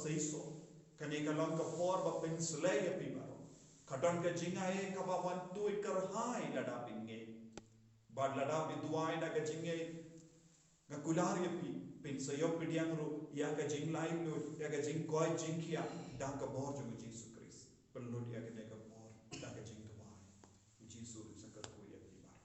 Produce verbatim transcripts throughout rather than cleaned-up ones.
Jisu. Kane ka long ka por ba pynsleh ïa phi baroh. Ka don ka jingai kaba wan tuid kyrhai lada phi ngeit. Bad lada phi duwai da ka jingngeit, nga kular ïa phi, phin sa ïoh pdiang ruh ïa ka jinglait lut, ïa ka jingkoit jingkhiah da ka bor jong u Jisu Khrist. Pynlut ïa kane ka por da ka jingduwai. U Jisu un sa kyrkhu ïa phi baroh.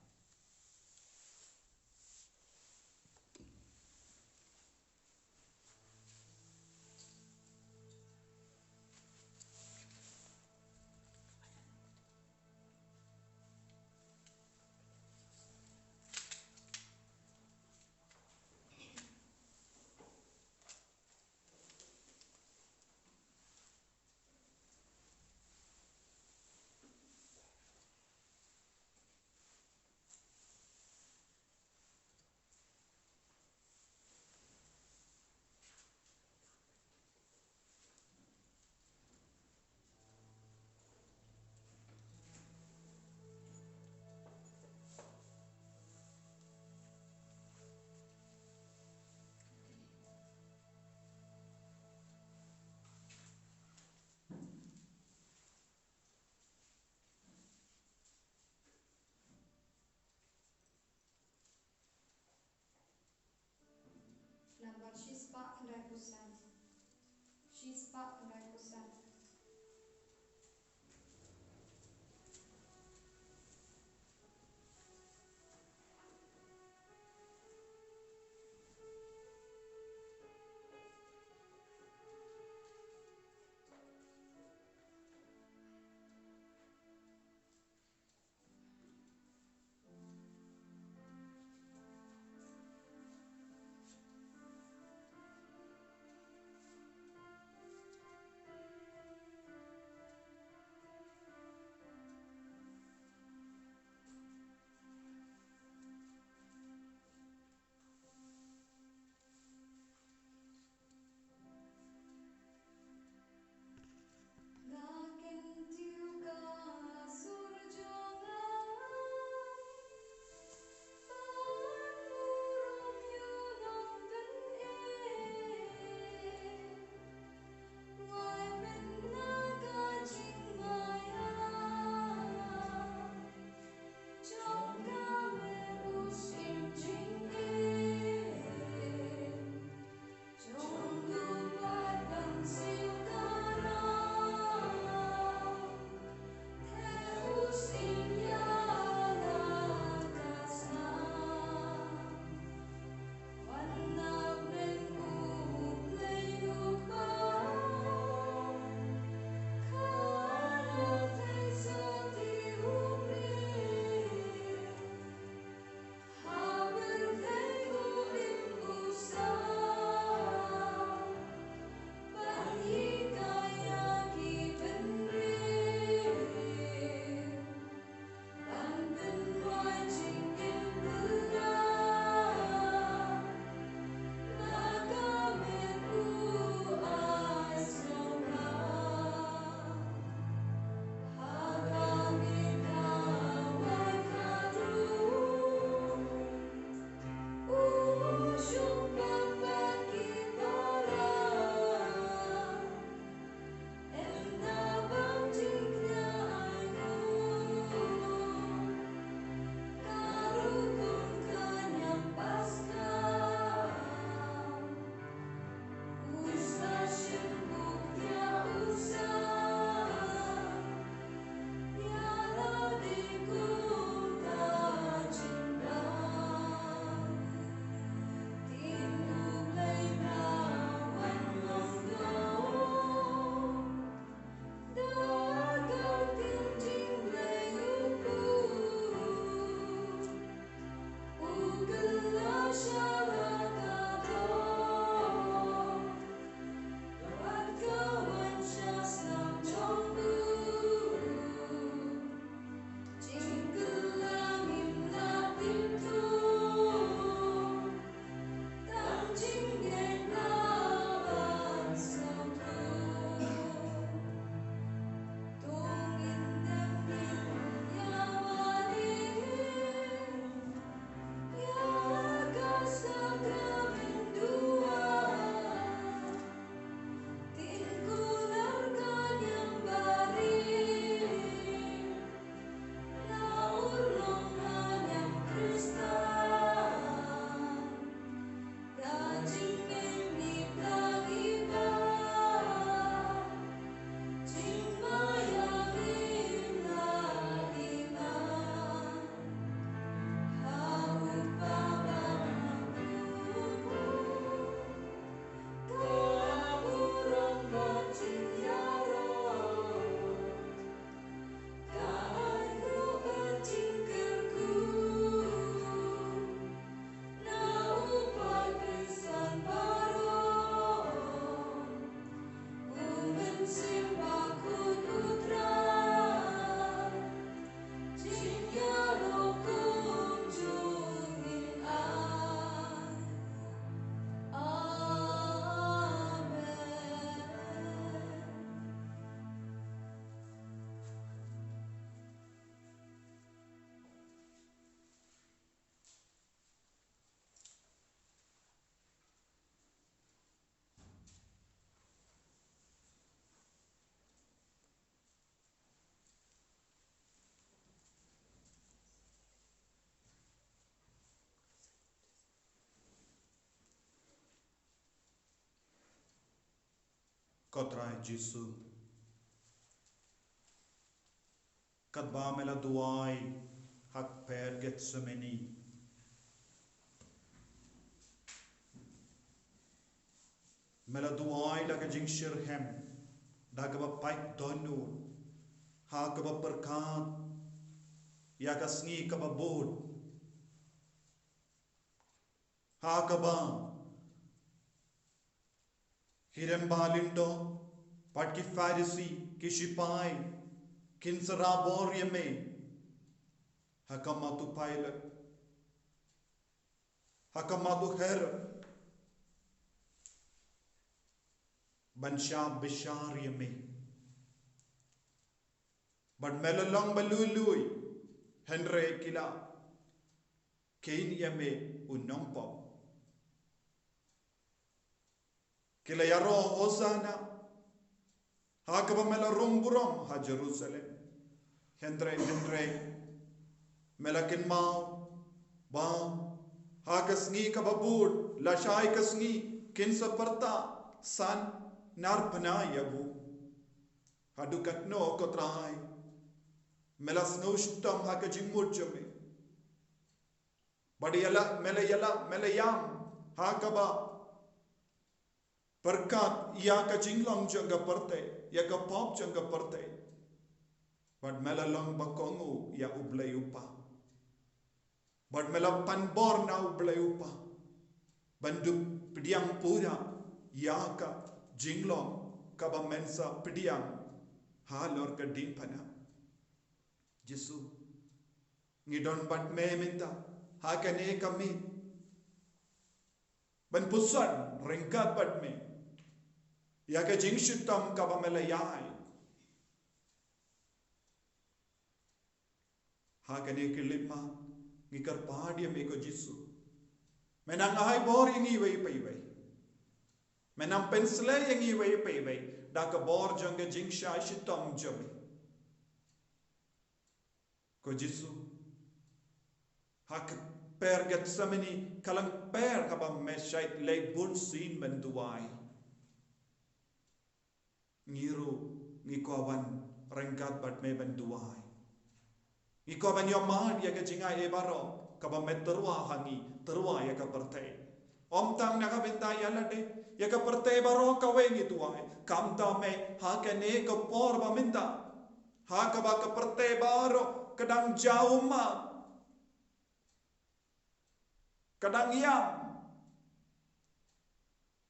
Nambar shispah khyndai phew san. Shispah khyndai phew san. Ko Trai Jisu, katba me la duwai ha kper Gethsemane, me la duwai da ka jingshitrhem, da kaba pait dohnud, ha kaba pyrkhat ïa ka sngi kaba bud, ha kaba ki rangbah lyngdoh bad ki Pharisi, ki shipai, kin sa rah bor ïa me ha khmat u Pilat, ha khmat u Herod, ban shah bishar ïa me. Bad me la long ba lui lui, hynrei ki la kheiñ ïa me u nongpop. Ki la ïaroh Hosanna ha kaba me la rung burom ha Jerusalem. Hynrei, hynrei me la kynmaw ba ha ka sngi kaba bud, lashai ka sngi, kin sa pyrta san nar pynai ïa u. Haduh katno, ko Trai, me la sngew shitom ha ka jingmut jong me? Bad ïa la, me la ïa la, me la ïam ha kaba pyrkhat ïa ka jinglong jong ka pyrthei, ïa ka pop jong ka pyrthei. Bad me la long ba kohnguh ïa U Blei U Kpa. Bad me la pan bor na U Blei U Kpa ban dup pdiang pura ïa ka jinglong kaba men sa pdiang halor ka diengphna. Jisu, ngi don bad me mynta ha kane ka miet ban puson ryngkat bad me ïa ka jingshitom kaba me la ïai. Ha kane ka lipmat ngi kyrpad ïa me, ko Jisu. Me nang ai bor ïa ngi iwei pa iwei. Me nang pynsleh ïa ngi iwei pa iwei da ka bor jong ka jingshah shitom jong me, ko Jisu. Ha kper Gethsemane ka long kper kaba me shait leit bun sien ban duwai. Ngi ruh ngi kwah ban ryngkat bad me ban duwai. Ngi kwah ban ïohmad ïa ka jingai baroh kaba me tyrwa ha ngi, tyrwa ïa ka pyrthei. Ym tang na ka bynta ïa lade, ïa ka pyrthei baroh kawei ngi duwai. Kumta me, ha kane ka por ba mynta, ha kaba ka pyrthei baroh ka dang jaw ummat, ka dang ïam.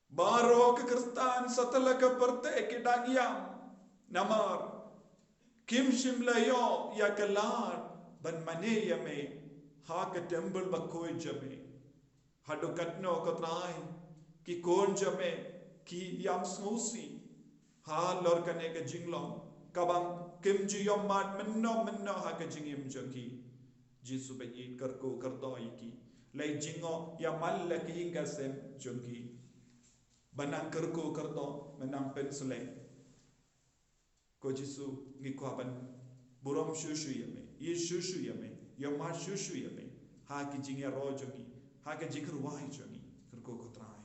Baroh ki Khristan satlak ka pyrthei ki dang ïam. Namar kim shym la ïoh ïa ka lad ban mane ïa me ha ka templ bakhuid jong me. Haduh katno, ko Trai, ki khun jong me ki ïam sngewsih halor kane ka jinglong, kaba kim ju ïohmad mynno mynno ha ka jingim jong ki. Jisu, ba ngi kyrkhu kyrdoh ïa ki. Leit jngoh ïa man la ki ïing ki sem jong ki. Ba nang kyrkhu kyrdoh, ba nang pynsleh. Ko Jisu, ngi kwah ban burom shuh shuh ïa me, ïeit shuh shuh ïa me, ïohmad shuh shuh ïa me ha ki jingïaroh jong ngi, ha ka jingrwai jong ngi. Kyrkhu, ko Trai.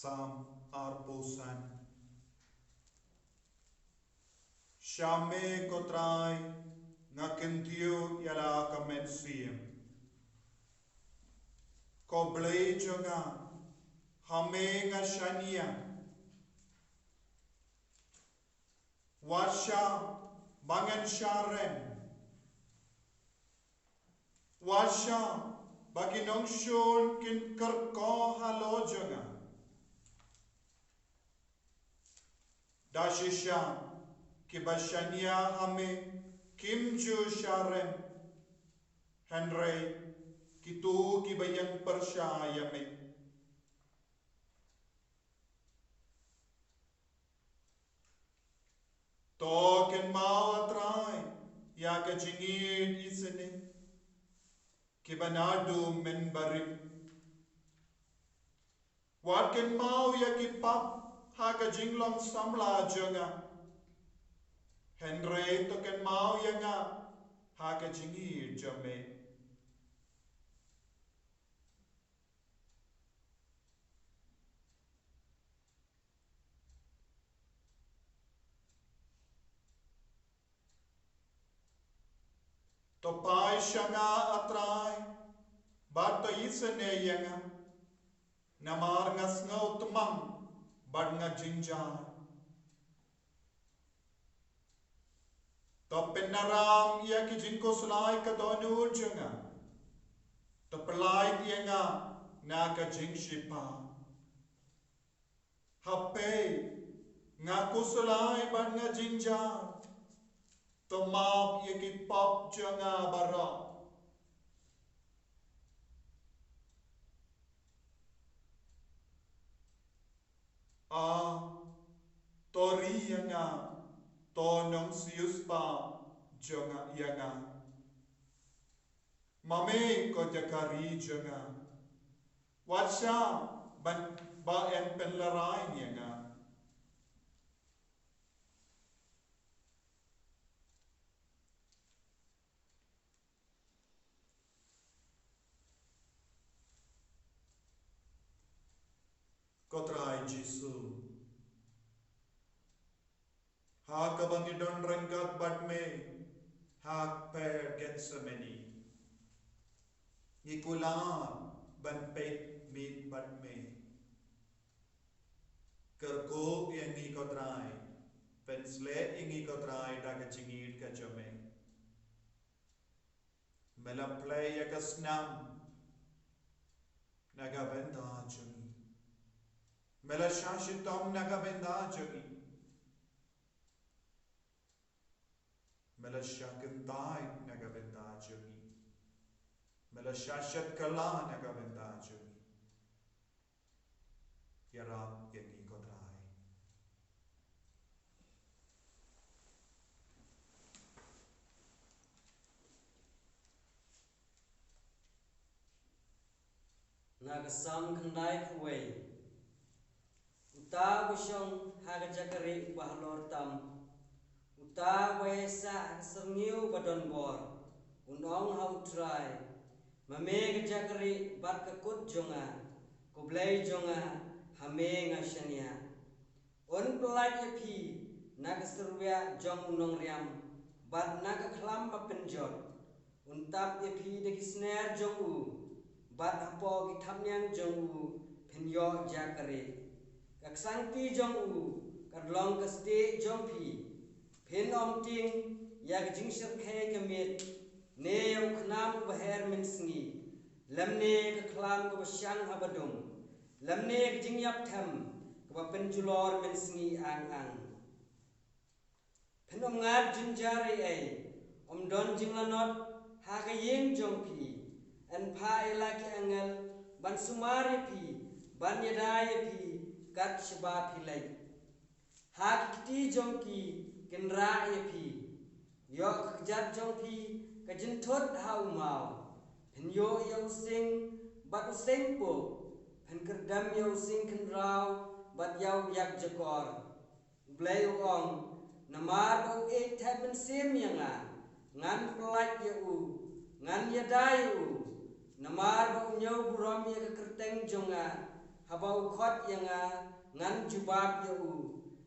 Salm arphew san. Sha me ko Trai nga kyntiew ïa la ka mynsiem. Ko Blei jong nga, ha me nga shaniah. Wat sha ba ngan sharem. Wat sha ba ki nongshun kin kyrkhu halor jong nga. Da shisha kiba shaniah ha me kim ju sharem. Hynrei kito kiba ïeng pyrshah ïa me. To kynmaw, a Trai, ïa ka jingïeit isynei kiba naduh mynbarim. Wat kynmaw ïa ki pap ha ka jinglong samla jong nga. Hynrei to kynmaw ïa nga ha ka jingïeit jong me. To phai sha nga, a Trai, bad to isynei ïa nga. Namar nga sngew tmang bad nga jynjar. To pynram ïa ki jingkhuslai ka dohnud jong nga. To pyllait ïa nga na ka jingsheptieng. Ha phi nga khuslai bad nga jynjar. To map ïa ki pap jong nga baroh. A, to ri ïa nga, to nongsiewspah jong nga ïa nga. Ma me ko jaka ri jong nga. Wat sha ban ba yn pynlehrain ïa nga. Ko Trai Jisu, ha kaba ngi don ryngkat bad me ha kper Getsemani, ngi kular ban peit miet bad me. Kyrkhu ïa ngi ko Trai, pynshlur ïa ngi ko Trai da ka jingïeit ka jong me. Me la plie ïa ka snam na ka bynta jong ngi. Me la shah shitom na ka bynta jong ngi. Me la shah kyntait na ka bynta jong ngi. Me la shah shet kylla na ka bynta jong ngi. Ïarap ïa ngi ko Trai. Na ka Salm khyndai phew wei. Uta uba shong ha ka jaka rieh ba halor tam, uta uba ïaisah ha ka syrngiew ba don bor, un ong ha U Trai, ma me ka jaka rieh bad ka kut jong nga, ko Blei jong nga, ha me nga shaniah. Un pyllait ïa phi na ka syrwiah jong u nongriam bad na ka khlam ba pynjot. Un tap ïa phi da ki sner jong u, bad hapoh ki thapniang jong u phin ïoh jaka rieh. Ka ksangti jong u ka long ka stieh jong phi. Phin ym tieng ïa ka jingshyrkhei ka miet, ne ïa u khnam uba her mynsngi, lymne ka khlam kaba shang haba dum, lymne ka jingïap them kaba pynjulor mynsngi ang ang. Phin ym ngat jynjar ei ei, ym don jinglanot ha ka ïing jong phi. Yn phah ïa la ki angel ban sumar ïa phi, ban ïada ïa phi kat shaba phi leit. Ha ki kti jong ki kin rah ïa phi. Ïoh ka kjat jong phi ka jynthut ha u maw. Phin ïoh ïa u sing bad u seng puh. Phin kyrdem ïa u sing khynraw bad ïa u ïak jakor. U Blei u ong, namar ba u ïeit thep mynsiem ïa nga, ngan pyllait ïa u, ngan ïada ïa u. Namar ba u ñiew burom ïa ka kyrteng jong nga, Haba u khot ïa nga, ngan jubab ïa u.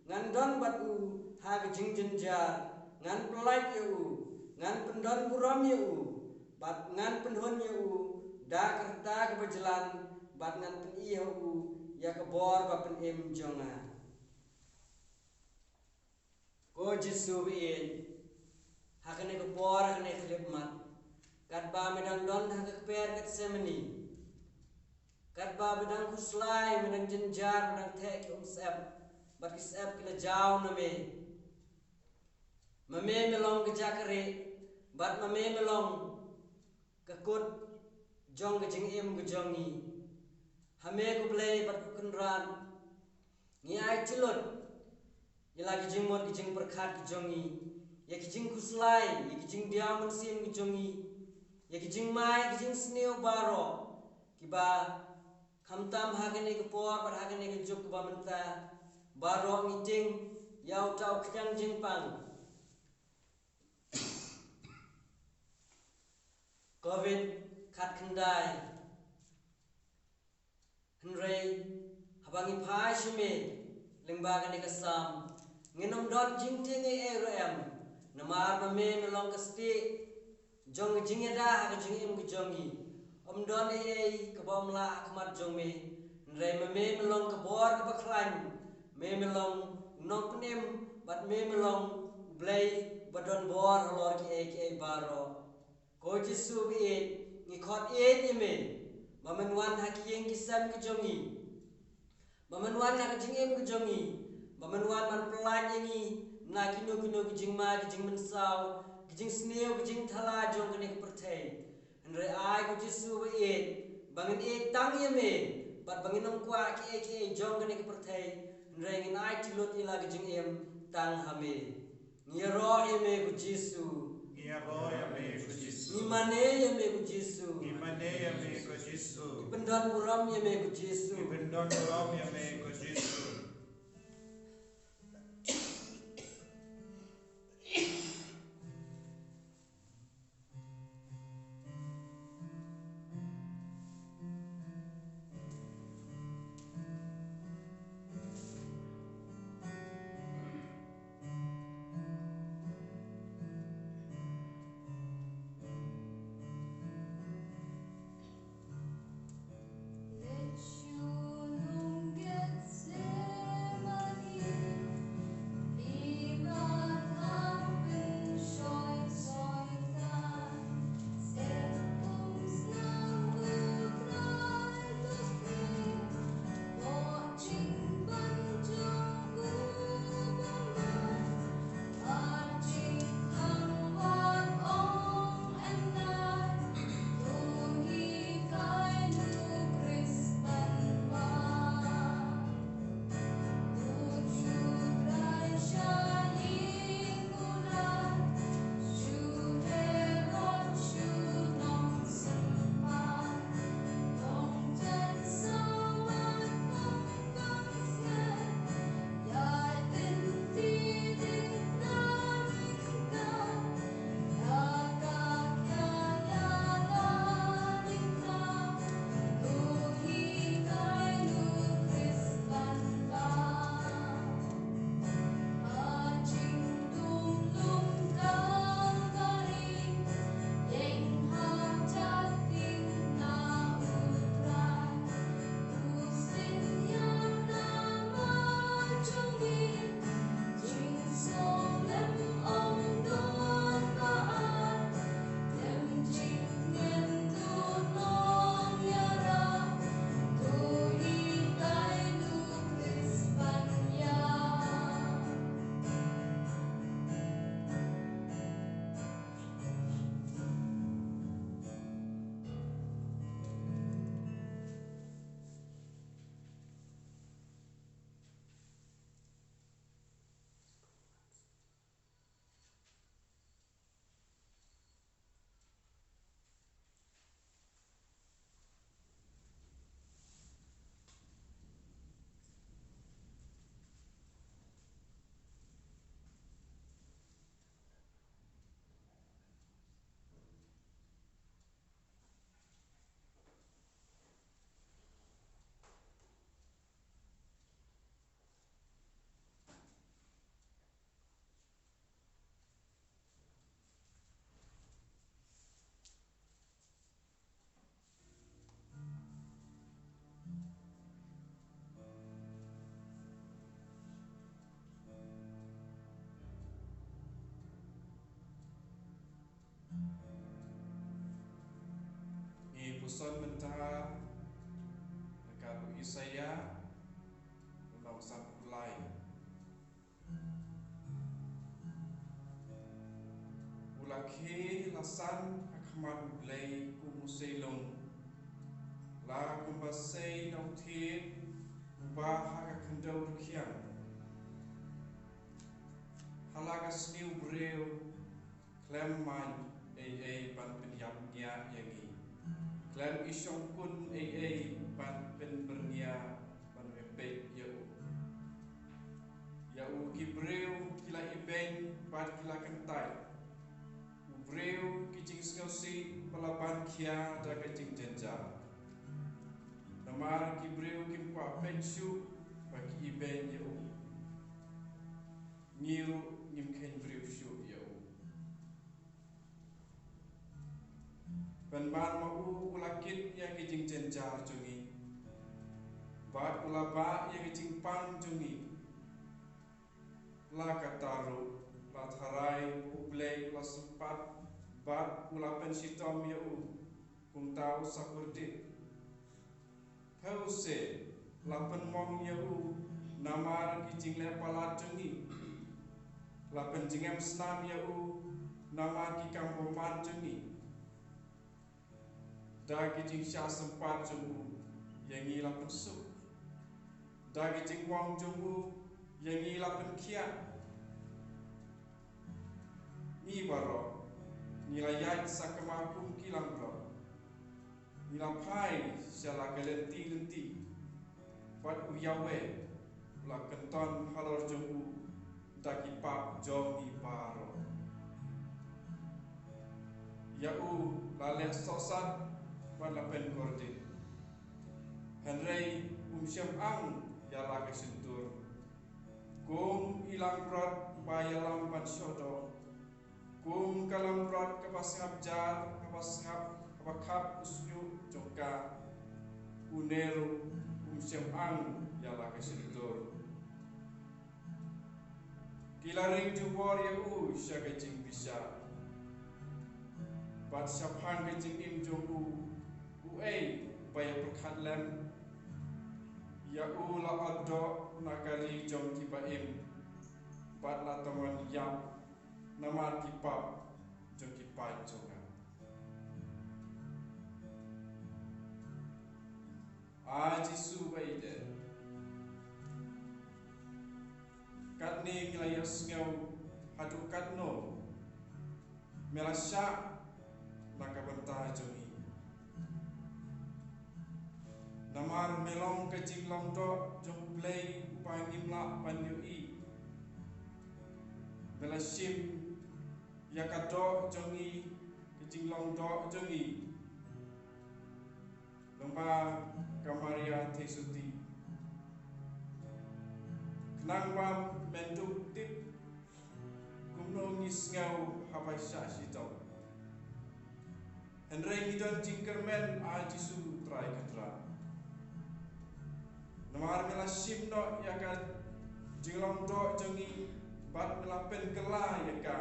Ngan don bad u ha ka jingjynjar. Ngan pyllait ïa u. Ngan pyndon burom ïa u. Bad ngan pynhun ïa u da ka rta kaba jlan. Bad ngan pyni ha u ïa ka bor ba pynim jong nga. Ko Jisu ba ïeit, ha kane ka por, ha kane ka khyllipmat, katba me dang don ha ka kper Gethsemane, katba me dang khuslai, me dang jynjar, me dang theh ki umsyep, bad ki syep ki la jaw na me. Ma me me long ka jaka rieh, bad ma me me long ka kut jong ka jingim ka jong ngi. Ha me ko Blei bad ko Kynrad, ngi ai tylli lut ïa la ki jingmut ki jingpyrkhat ki jong ngi, ïa ki jingkhuslai, ïa ki jingdiaw mynsiem ki jong ngi, ïa ki jingmai ki jingsniew baroh, kiba khamtam ha kane ka por bad ha kane ka juk kaba mynta, baroh ngi tieng ïa uta u khñiang jingpang Covid khatkhyndai. Hynrei haba ngi phai sha me lyngba kane ka Salm, ngin ym don jingtieng ei ei ruh em, namar ma me me long ka stieh jong ka jingïada ha ka jingim ka jong ngi. Ym don ei ei kaba ym lah ha khmat jong me. Hynrei ma me me long ka bor kaba khlaiñ, me me long u nongpynim, bad me me long u Blei ba don bor halor kiei kiei baroh. Ko Jisu ba ïeit, ngi khot ïeit ïa me ba men wan ha ki ïing ki sem ki jong ngi, ba men wan ha ka jingim ka jong ngi, ba men wan ban pyllait ïa ngi na kino kino ki jingma, ki jingmynsaw, ki jingsniew, ki jingthala jong kane ka pyrthei. Hynrei ai ko Jisu ba ïeit, ba ngin ïeit tang ïa me, bad ba ngin ym kwah kiei kiei jong kane ka pyrthei. Hynrei ngin ai tylli lut ïa la ka jingim tang ha me. Ngi ïaroh ïa me ko Jisu. Ngi ïaroh ïa me ko Jisu. Ngi mane ïa me ko Jisu. Ngi mane ïa me ko Jisu. Ngi pyndon burom ïa me ko Jisu. Ngi pyndon burom ïa me ko Jisu. Son mynta, na ka u Isaïah, lynnong sanphew lai. U la khie la san ha khmat U Blei kum u seilung, la kumba sei na u thied uba ha ka khyndew rkhiang. Ha la ka sniew briew khlem man ei ei ban pynïap nia ïa ngi. Khlem i shongkun ei ei ban pynbyrngia ban peit ïa u. Ïa u ki briew ki la ibeiñ bad ki la kyntait. U briew ki jingsngewsih ba la ban khia da ka jingjynjar. Namar ki briew kim kwah peit shuh ba ki ibeiñ ïa u. Ngi ruh ngim kheiñ briew shuh ïa u. Pynban ma u u la kit ïa ki jingjynjar jong ngi, bad u la bah ïa ki jingpang jong ngi. La katta ruh la tharai u Blei u la sympat bad u la pynshitom ïa u, kumta u sa kordit. Phi u se, la pynmong ïa u namar ki jingleh palat jong ngi. La pynjngem snam ïa u namar ki kam bymman jong ngi. Da ki jingshah sympat jong u ïa ngi la pynsuk. Da ki jingmong jong u ïa ngi la pynkhiah. Ngi baroh ngi la ïaid sakma kum ki langbrot. Ngi la phai sha la ka lynti lynti. Bad u Yahweh u la kynton halor jong u da ki pap jong ngi baroh. Ïa u la leh sohsat bad la pynkordit. Hynrei um shym ang ïa la ka shyntur. Kum i langbrot ba ïalam ban shoh doh, kum ka langbrot kaba sngap jar, kaba sngap, kaba khap u shñiuh jong ka, une ruh um shym ang ïa la ka shyntur. Ki la ring jubor ïa u sha ka jingbishar, bad shaphang ka jingim jong u, uei ba ïapyrkhat lem? Ïa u la ot doh na ka ri jong kiba im, bad la tymmen ïap namar ki pap jong ki paid jong nga. A Jisu ba ïeit, katne ngi la ïohsngew haduh katno me la shah na ka bynta jong ngi. Namar me long ka jinglong doh jong U Blei uba ngim lah ban ïohi. Me la shim ïa ka doh jong ngi, ka jinglong doh jong ngi. Lyngba ka Maria Theisotti. Khnang ba men dup tip kumno ngi sngew haba shah shitom. Hynrei ngi don jingkyrmen, a Jisu Trai Kynrad. Namar me la shim noh ïa ka jinglong doh jong ngi bad me la pynkylla ïa ka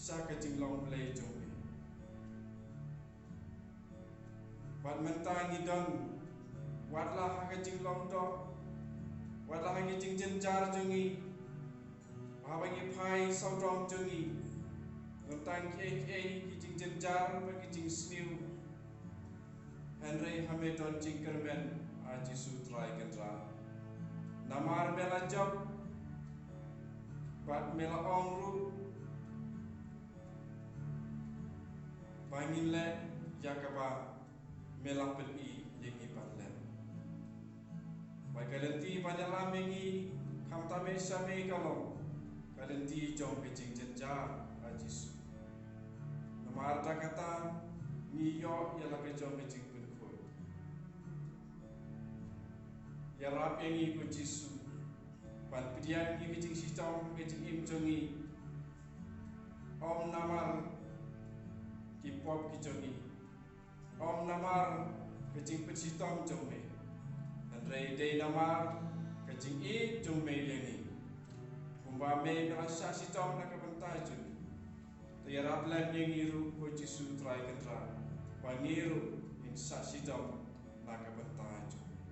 sha ka jinglong Blei jong me. Bad mynta ngi don, wat la ha ka jinglong doh, wat la ha ka jingjynjar jong ngi, haba ngi phai sawdong jong ngi, don tang kiei kiei ki jingjynjar bad ki jingsniew. Hynrei ha me don jingkyrmen, a Jisu Trai Kynrad. Namar me la jop bad me la ong ruh ba ngin leh ïa kaba me la pyni ïa ngi ban leh. Bad ka lynti ban ïalam ïa ngi, khamtam eh sha me ka long ka lynti jong ka jingjynjar, a Jisu. Namar da kata ngi ïoh ïa la ka jong ka jingpynkhuid. Ïarap ïa ngi ko Jisu ban pdiang ïa ka jingshitom ka jingim jong ngi. Ym namar ki pop ki jong ngi, ym namar ka jingpynshitom jong me, hynrei dei namar ka jingïeit jong me ïa ngi. Kumba me me la shah shitom na ka bynta jong ngi, te ïarap lem ïa ngi ruh ko Jisu Trai Kynrad. Ba ngi ruh ngin sa shitom na ka bynta jong me.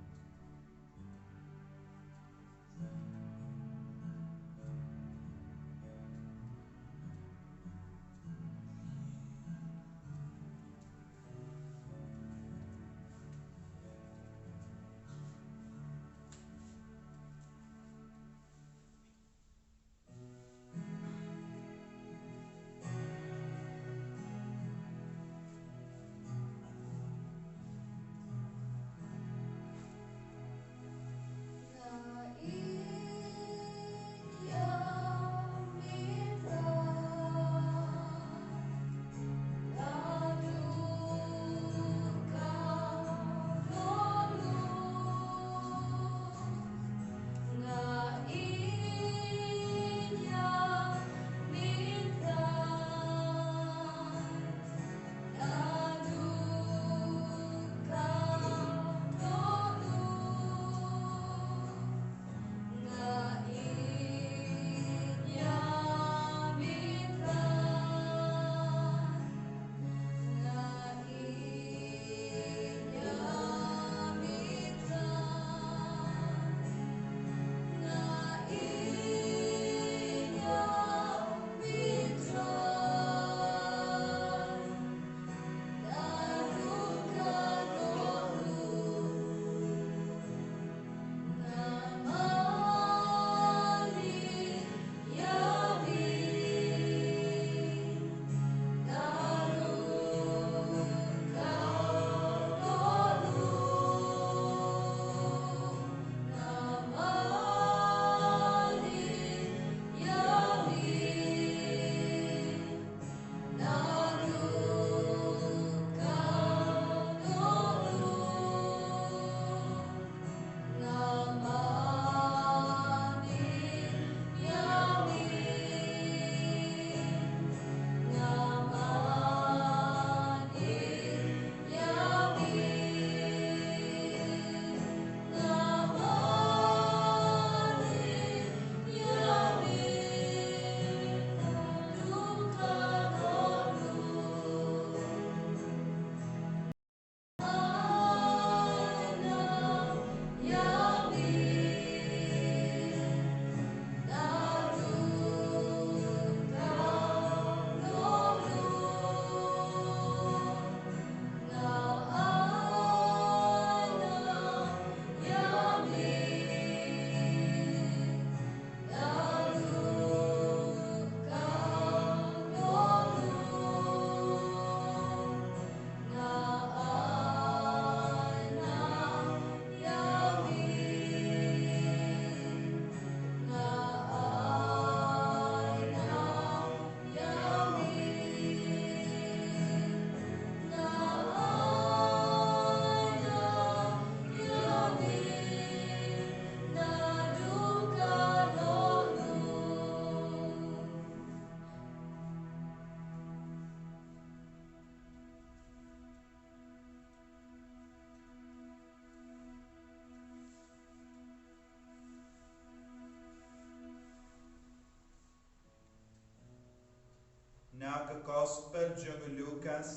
Na ka Gospel jong u Lukas,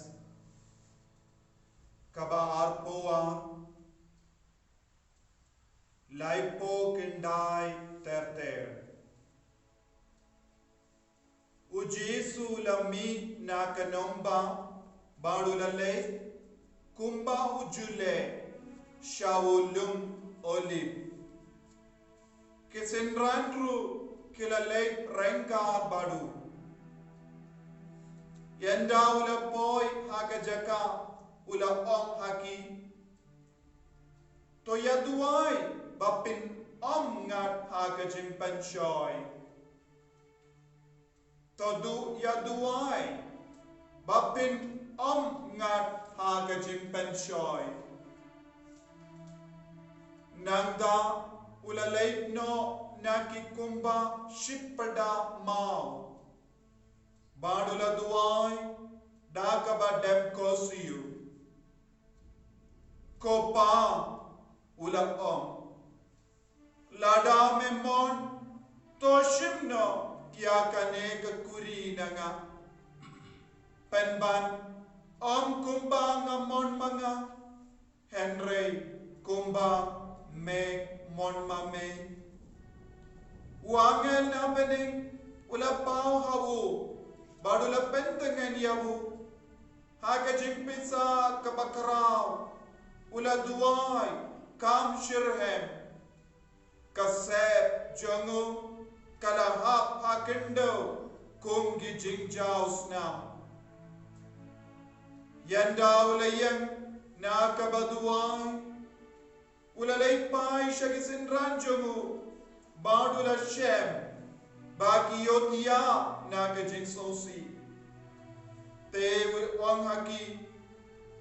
kaba arphew ar, laiphew khyndai ter ter. U Jisu u la mih na ka nongbah bad u la leit kumba u ju leh sha u lum Olib. Ki synran ruh ki la leit ryngkat bad u. Ynda u la poi ha ka jaka u la ong ha ki, to ïa duwai ba phin ym ngat ha ka jingpynshoi. To du ïa duwai ba phin ym ngat ha ka jingpynshoi. Nangta u la leit noh na ki kumba shiphew maw bad u la duwai da kaba dem khuslai. Ko Pa, u la ong, lada me mon, to shim noh ïa kane ka kuri na nga. Pynban Ym kumba nga mon ma nga, hynrei kumba me mon ma me. U angel na bneng u la paw ha u, bad u la pyntngen ïa u. Ha ka jingpisa kaba khraw u la duwai kam shitrhem. Ka sep jong u ka la hap ha khyndew kum ki jingjaw snam. Ynda u la ïeng na kaba duwai, u la leit phai sha ki synran jong u, bad u la shem ba ki ïohthiah na ka jingsngewsih. Te u ong ha ki,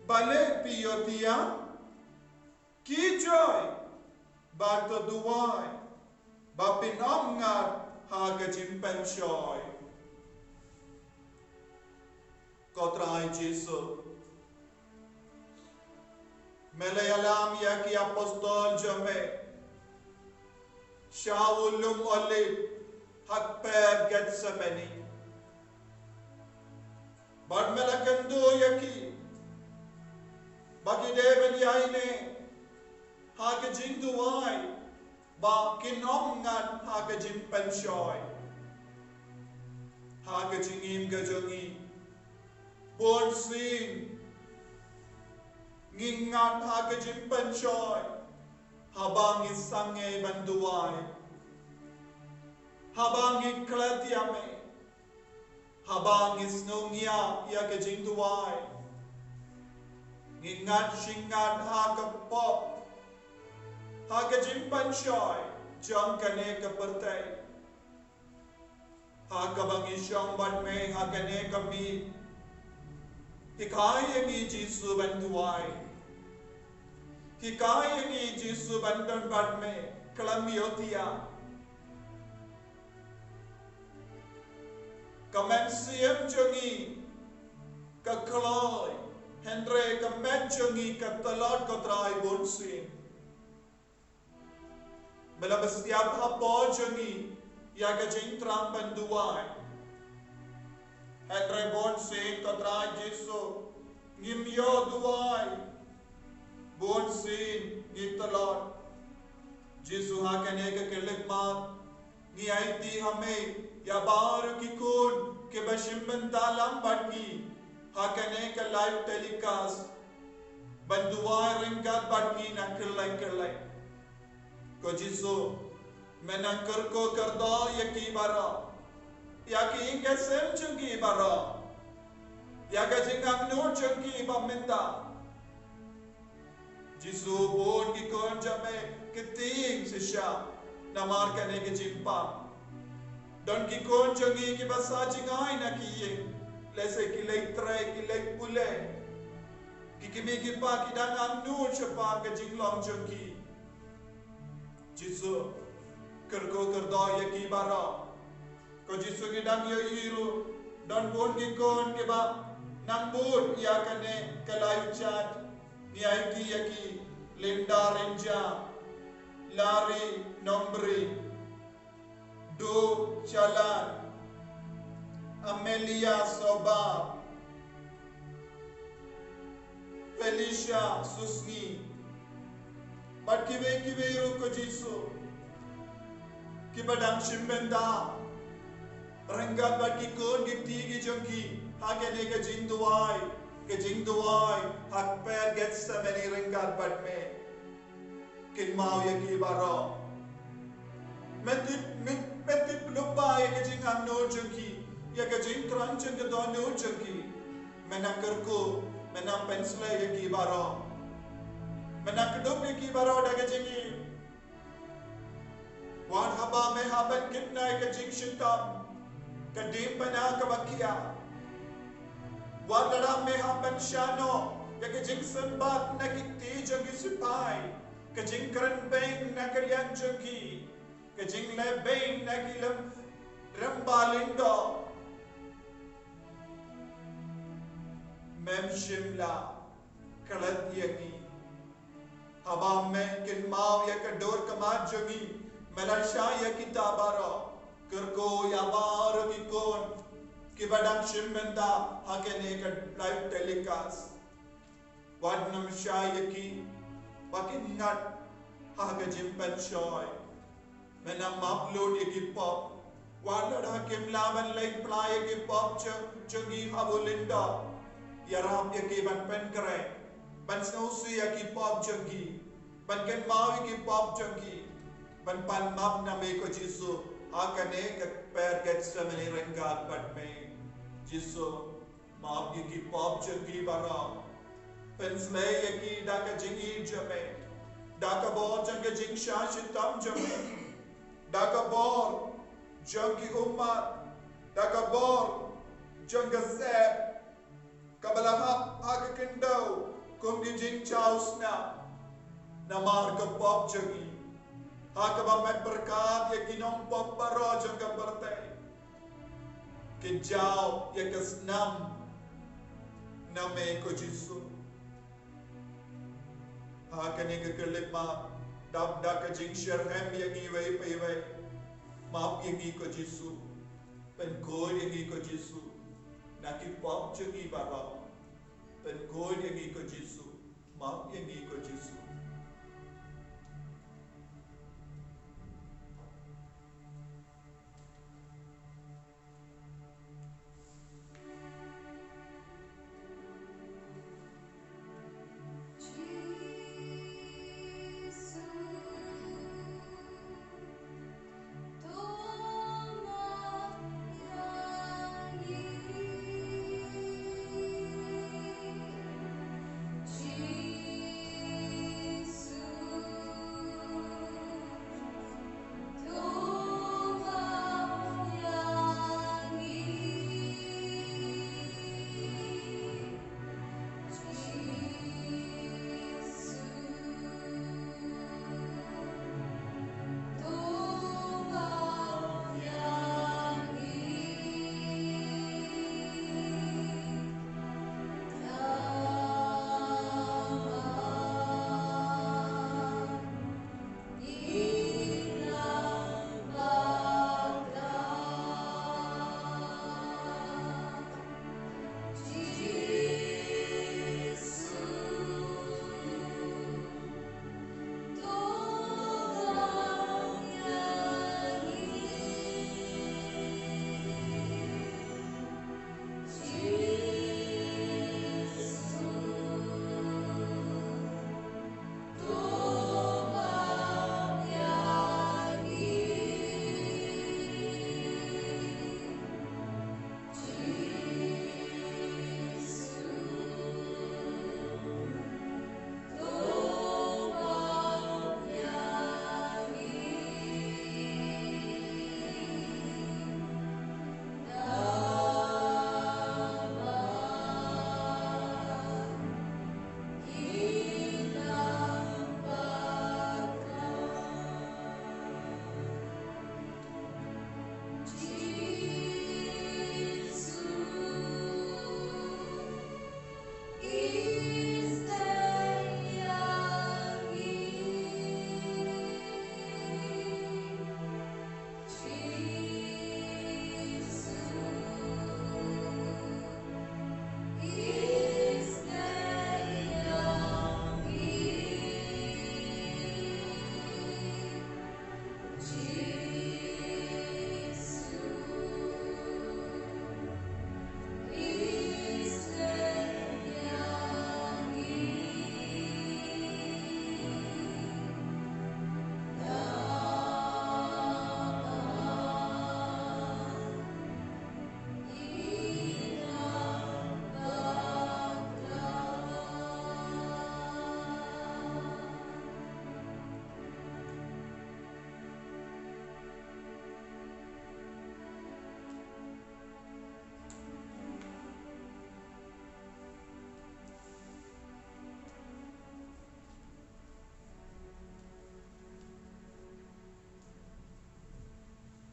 balei phi ïohthiah? Ki joi, bad to duwai ba phin ym ngat ha ka jingpynshoi. Ko Trai Jisu, me la ïalam ïa ki apostol jong me sha u lum Olib ha kper Gethsemane. Bad me la kyntu ïa ki ba ki dei ban ïaineh ha ka jingduwai ba kin ym ngat ha ka jingpynshoi. Ha ka jingim ka jong ngi, bunsien ngi ngat ha ka jingpynshoi haba ngi sangeh ban duwai, haba ngi klet ïa me, haba ngi sngew ngiah ïa ka jingduwai. Ngi ngat shi ngat ha ka pop, ha ka jingpynshoi jong kane ka pyrthei. Ha kaba ngi shong bad me ha kane ka miet, hikai ïa ngi Jisu ban duwai. Hikai ïa ngi Jisu ban don bad me khlem ïohthiah. Ka mynsiem jong ngi ka kloi, hynrei ka met jong ngi ka tlot, ko Trai, bunsien. Me la pynshai hapoh jong ngi ïa ka jingthrang ban duwai. Hynrei bunsien, ko Trai Jisu, ngim ïoh duwai. Bunsien ngi tlot. Jisu, ha kane ka khyllipmat ngi aiti ha me ïa baroh ki khun kiba shim bynta lang bad ngi ha kane ka live telecast, ban duwai ryngkat bad ngi na kylleng kylleng. Ko Jisu, me nang kyrkhu kyrdoh ïa ki baroh, ïa ki ïing ki sem jong ki baroh, ïa ka jingangnud jong ki ba mynta. Jisu, bun ki khun jong me ki tieng shisha namar kane ka jingpang. Don ki khun jong ngi kiba sah jngai na ki ïing, lehse ki leit trei, ki leit pule. Ki kmie ki kpa ki dang angnud shaphang ka jinglong jong ki. Jisu, kyrkhu kyrdoh ïa ki baroh. Ko Jisu, ngi dang ïohi ruh don bun ki khun kiba nang bud ïa kane ka live chat. Ngi aiti ïa ki: Linda Rynja, Larry Nongbri, Du Chalan, Amelia Soba, Felicia Susngi, bad kiwei kiwei ruh, ko Jisu, kiba dang shim bynta ryngkat bad ki khun ki kti ki jong ki ha kane ka jingduwai, ka jingduwai ha kper Gethsemane ryngkat bad me. Kynmaw ïa ki baroh. Me tip, me, me tip lypa ïa ka jingangnud jong ki, ïa ka jingthrang jong ka dohnud jong ki. Me nang kyrkhu, me nang pynshlei ïa ki baroh. Me nang kdup ïa ki baroh da ka jingim. Wat haba me hap ban kit na ïa ka jingshitom, ka diengphna kaba khia. Wat lada me hap ban shah noh ïa ka jingsympat na ki kti jong ki sipai, ka jingkren beiñ na ka liang jong ki, ka jingleh beiñ na ki lem, rymba lyngdoh. Mem shym la klet ïa ngi. Haba me kynmaw ïa ka dur khmat jong ngi, me la shah ïa kita baroh. Kyrkhu ïa baroh ki khun Kiba dang shim bynta ha kane ka live telecast, wat nym shai ïa ki ba kin ngat ha ka jingpynshoi. Men ym map lut ïa ki pop. Wat lada kim lah ban leit pla ïa ki pop jong, jong ki ha u lyngdoh, ïarap ïa ki ban pynkhreh, ban sngewsih ïa ki pop jong ki, ban kynmaw ïa ki pop jong ki, ban pan map na me ko Jisu ha kane ka kper Gethsemane ryngkat bad me. Jisu, map ïa ki pop jong ki baroh. Pynsleh ïa ki da ka jingïeit jong me, da ka bor jong ka jingshah shitom jong me, da ka bor jong ki ummat, da ka bor jong ka sep kaba la hap ha ka khyndew kum ki jingjaw snam namar ka pop jong ngi. Ha kaba me pyrkhat ïa ki nongpop baroh jong ka pyrthei, ki jaw ïa ka snam na me ko Jisu. Ha kane ka khyllipmat, dap da ka jingshitrhem ïa ngi iwei pa iwei. Map ïa ngi ko Jisu. Pynkhuid ïa ngi ko Jisu na ki pop jong ngi baroh. Pynkhuid ïa ngi ko Jisu. Map ïa ngi ko Jisu.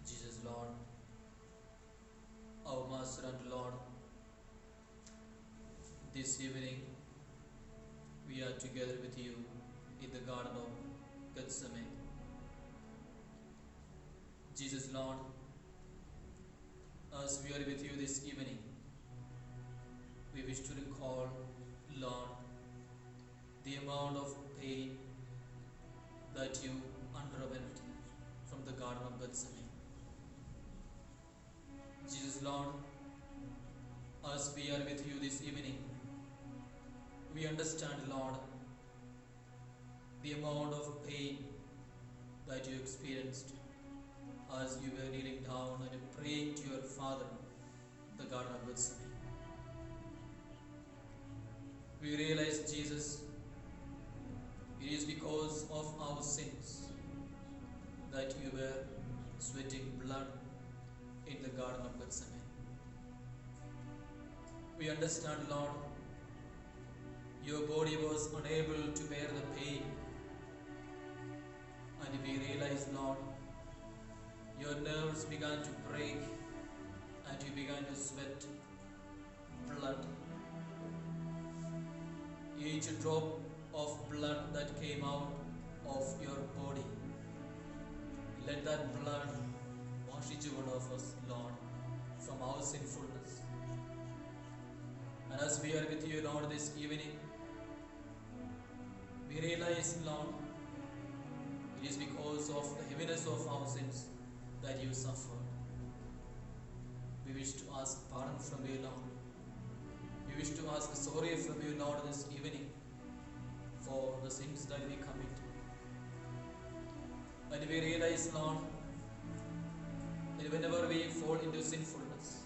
Jesus, Lord, our Master and Lord, this evening we are together with you in the Garden of Gethsemane. Jesus, Lord, As we are with you this evening, we wish to recall, Lord, the amount of pain that you underwent from the Garden of Gethsemane. Jesus, Lord, as we are with you this evening, we understand, Lord, the amount of pain that you experienced as you were kneeling down and praying to your Father in the Garden of Gethsemane. We realize, Jesus, it is because of our sins that you were sweating blood in the Garden of Gethsemane. We understand, Lord, your body was unable to bear the pain. And we realize, Lord, your nerves began to break and you began to sweat blood. Each drop of blood that came out of your body, let that blood wash each one of us, Lord, from our sinfulness. And as we are with you, Lord, this evening, we realize, Lord, it is because of the heaviness of our sins that you suffered. We wish to ask pardon from you, Lord. We wish to ask sorry from you, Lord, this evening for the sins that we commit. And we realize, Lord, that whenever we fall into sinfulness,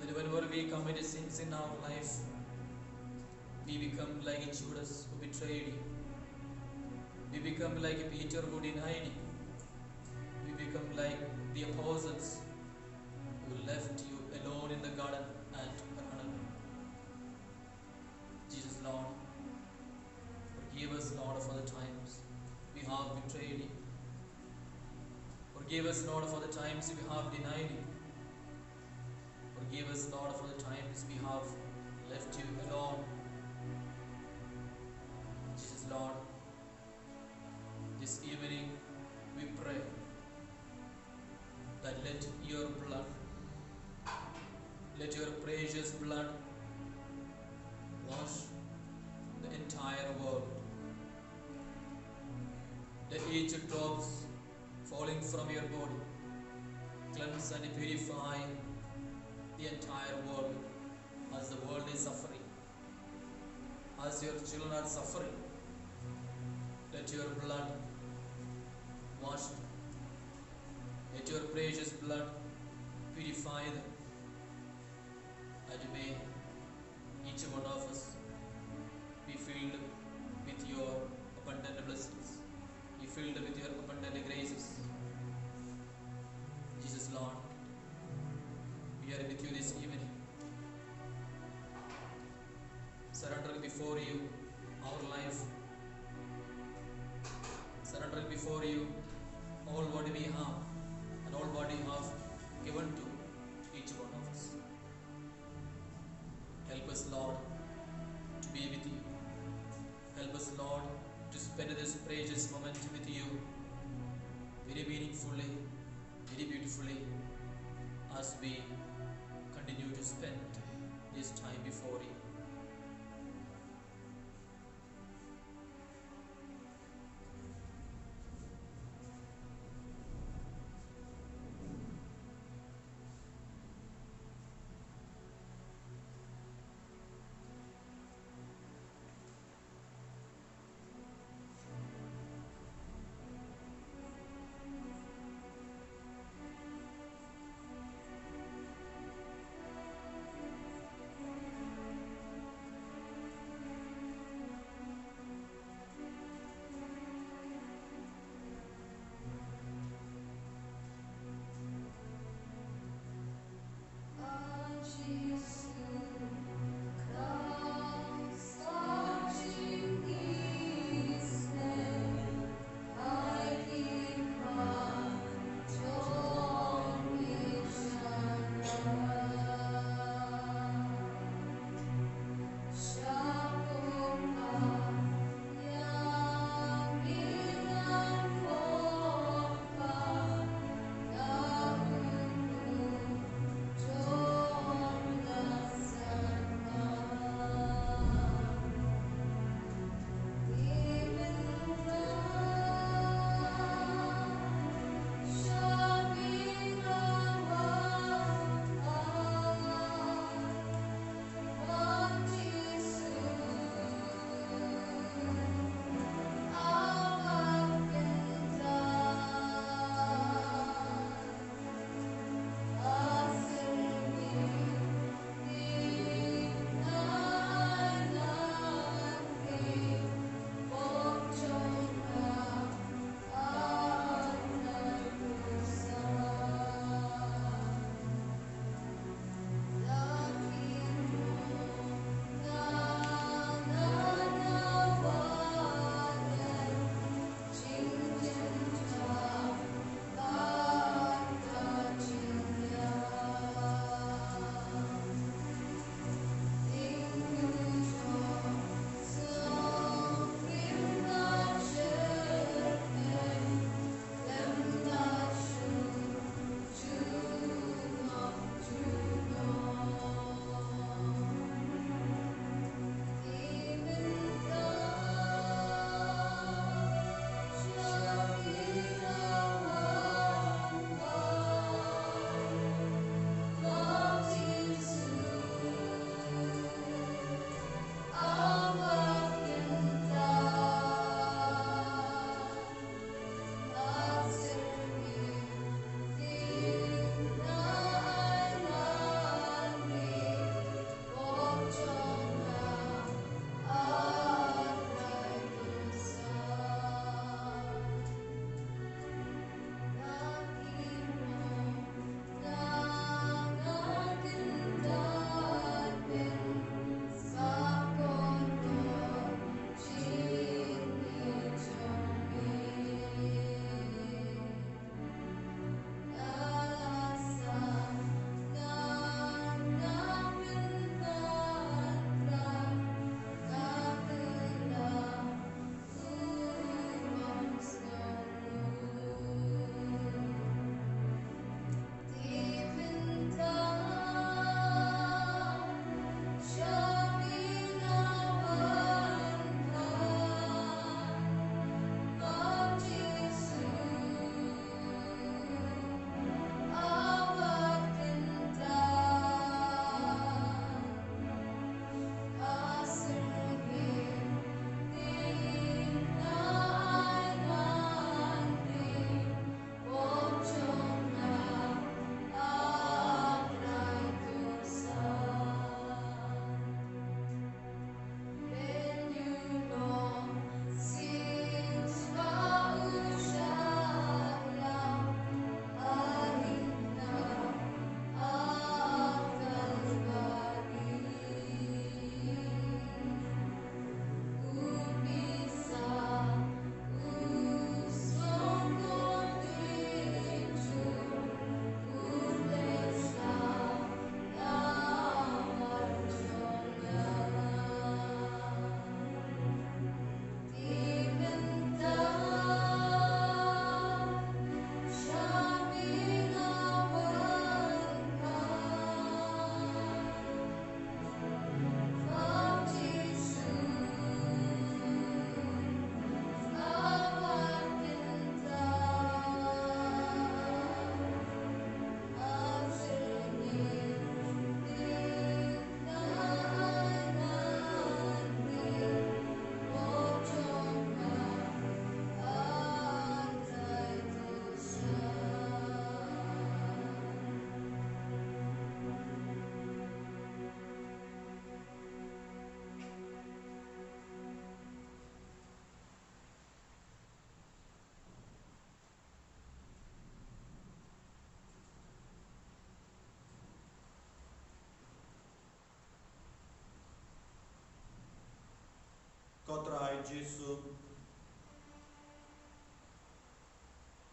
that whenever we commit sins in our life, we become like Judas who betrayed you. We become like Peter who denied you. We become like the apostles who left you alone in the garden and ran away. Jesus, Lord, forgive us, Lord, for the times we have betrayed you. Forgive us, Lord, for the times we have denied you. Forgive us, Lord, for the times we have left you alone. Jesus, Lord, this evening we pray that let your blood, let your precious blood wash the entire world. Let each drops falling from your body cleanse and purify the entire world as the world is suffering. As your children are suffering, let your blood wash them. Let your precious blood purify them. And may each one of us be filled with your abundant blessings, be filled with your abundant graces. Jesus, Lord, we are with you this evening, surrendering before you our life, surrendering before you all what we have and all what you have given to each one of us. Help us, Lord, to be with you. Help us, Lord, to spend this precious moment with you very meaningfully, very beautifully, as we continue to spend this time before you.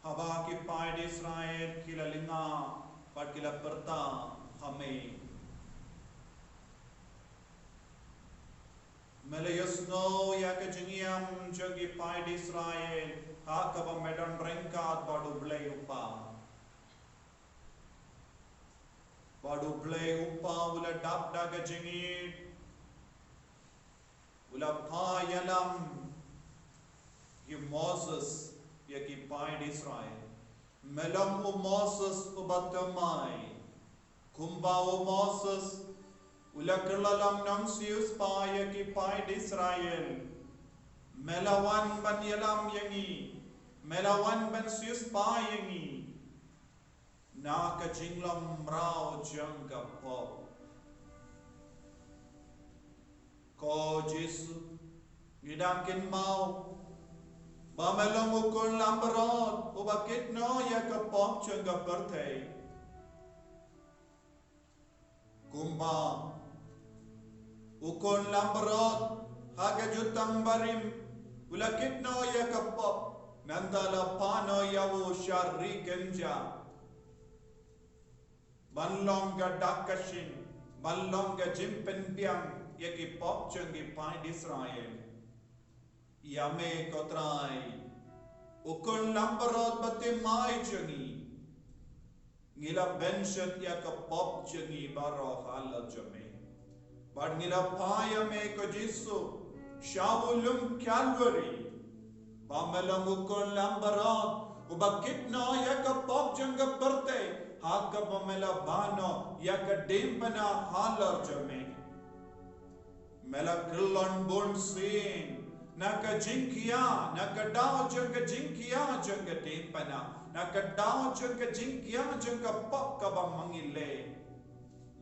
Haba ki paid Israel ki la lyngngoh bad ki la pyrta ha me, me la ïohsngew ïa ka jingim jong ki paid Israel ha kaba me don ryngkat bad U Blei U Kpa. Bad U Blei U Kpa u la dap da ka jingïeit, u la phah ïalam ïa u Moses ïa ki paid Israel. Me long u Moses uba thymmai. Kumba u Moses u la kylla long nongsiewspah ïa ki paid Israel, me la wan ban ïalam ïa ngi, me la wan ban siewspah ïa ngi na ka jinglong mraw jong ka pop. Ko Jisu, ngi dang kynmaw ba me long u khun langbrot uba kit noh ïa ka pop jong ka pyrthei. Kumba u khun langbrot ha ka jutang barim u la kit noh ïa ka pop, nangta la phah noh ïa u sha ri kynja ban long ka dak ka shin, ban long ka jingpynbiang ïa ki pop jong ki paid Israel. Ïa me ko Trai, u khun langbrot ba thymmai jong ngi, ngi la bynshit ïa ka pop jong ngi baroh halor jong me. Bad ngi la phah ïa me ko Jisu sha u lum Kalbari, ba me long u khun langbrot uba kit noh ïa ka pop jong ka pyrthei ha kaba me la bah noh ïa ka diengphna halor jong me. Me la kyllon bunsien na ka jingkhia, na ka daw jong ka jingkhia jong ka diengphna, na ka daw jong ka jingkhia jong ka pop kaba ma ngi leh,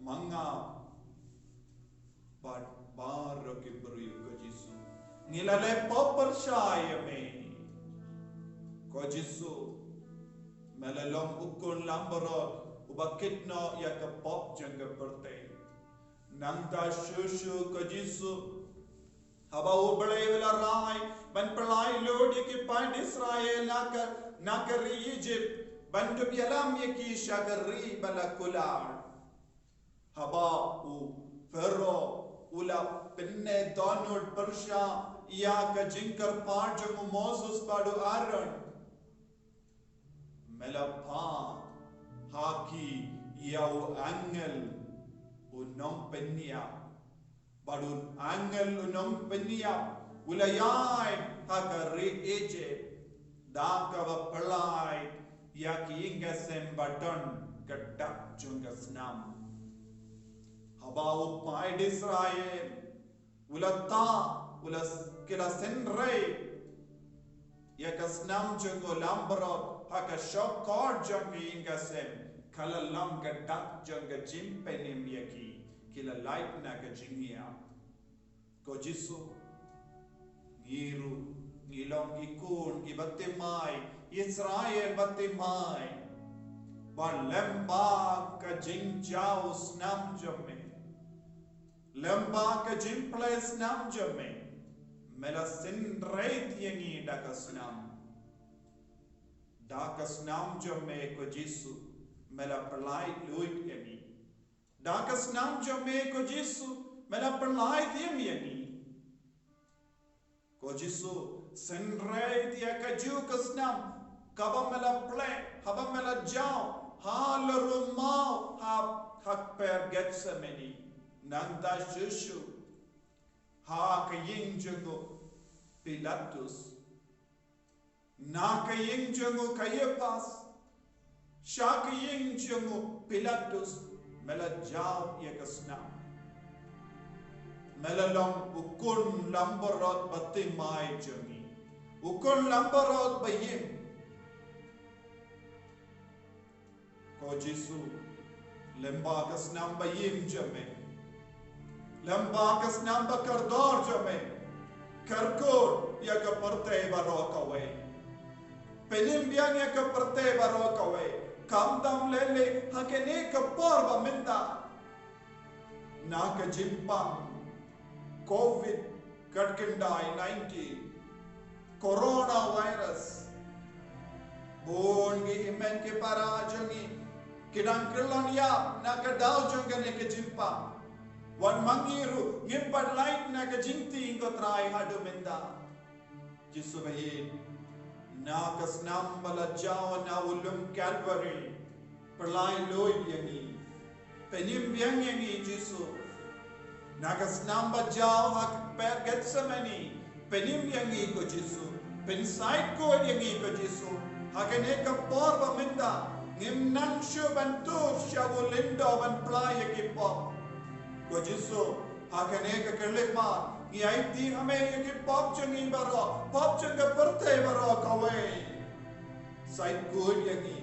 ma nga bad baroh ki briew ko Jisu. Ngi la leh pop pyrshah ïa me. Ko Jisu, me la long u khun langbrot uba kit noh ïa ka pop jong ka pyrthei. Nangta shuh shuh ko Jisu, haba U Blei u la rai ban pynlait lut ïa ki paid Israel na ka, na ka ri Egypt, ban dup ïalam ïa ki sha ka ri ba la kular. Haba u Pharaoh u la pyndonkam pyrshah ïa ka jingkyrpad jong u Moses bad u Aaron, me la phah ha ki ïa u angel u nongpynïap. Bad u angel u nongpynïap u la ïaid ha ka ri Egypt da kaba pynlait ïa ki ïing ka sem ba don ka dak jong ka snam. Haba u paid Israel u la tah, u la s-, ki la synreit ïa ka snam jong u langbrot ha ka shkor jong ka ïing ka sem, ka la long ka dak jong ka jingpynim ïa ki, ki la lait na ka jingïap. Ko Jisu, ngi ruh ngi long ki khun kiba thymmai, Israel ba thymmai. Bad lyngba ka jingjaw snam jong me, lyngba ka jingplie snam jong me, me la synreit ïa ngi da ka snam. Da ka snam jong me ko Jisu, me la pynlait lut ïa ngi. Da ka snam jong me ko Jisu, me la pynlait im ïa ngi. Ko Jisu, synreit ïa kajuh ka snam kaba me la plie, haba me la jaw halor u maw ha, ha kper Gethsemane. Nangta shuh shuh ha ka ïing jong u Pilatus. Na ka ïing jong u Kaiaphas sha ka ïing jong u Pilatus, me la jaw ïa ka snam. Me la long u khun langbrot ba thymmai jong ngi, u khun langbrot ba im. Ko Jisu, lyngba ka snam ba im jong me, lyngba ka snam ba kordor jong me, kyrkhu ïa ka pyrthei baroh kawei. Pynim biang ïa ka pyrthei baroh kawei, khamtam lei lei ha kane ka por ba mynta. Na ka jingpang covid khatkhyndai, nineteen, coronavirus. Ki para jong ngi ki dang kyllon ïap na ka daw jong kane ka jingpang. Wat ma ngi ruh ngim pat lait na ka jingtieng, ko Trai, haduh mynta. Jisu ba ïeit, na ka snam ba la jaw na u lum Kalbari, pynlait luid ïa ngi. Pynim biang ïa ngi, Jisu. Na ka snam ba jaw ha ka per Gethsemane, pynim ïa ngi, ko Jisu. Pynsaid khuid ïa ngi, ko Jisu. Ha kane ka por ba mynta ngim nang shuh ban tur sha u lyngdoh ban pynlait ïa ki pop, ko Jisu. Ha kane ka khyllipmat ngi aiti ha me ïa ki pop jong ngi baroh, pop jong ka pyrthei baroh kawei. Said khuid ïa ngi,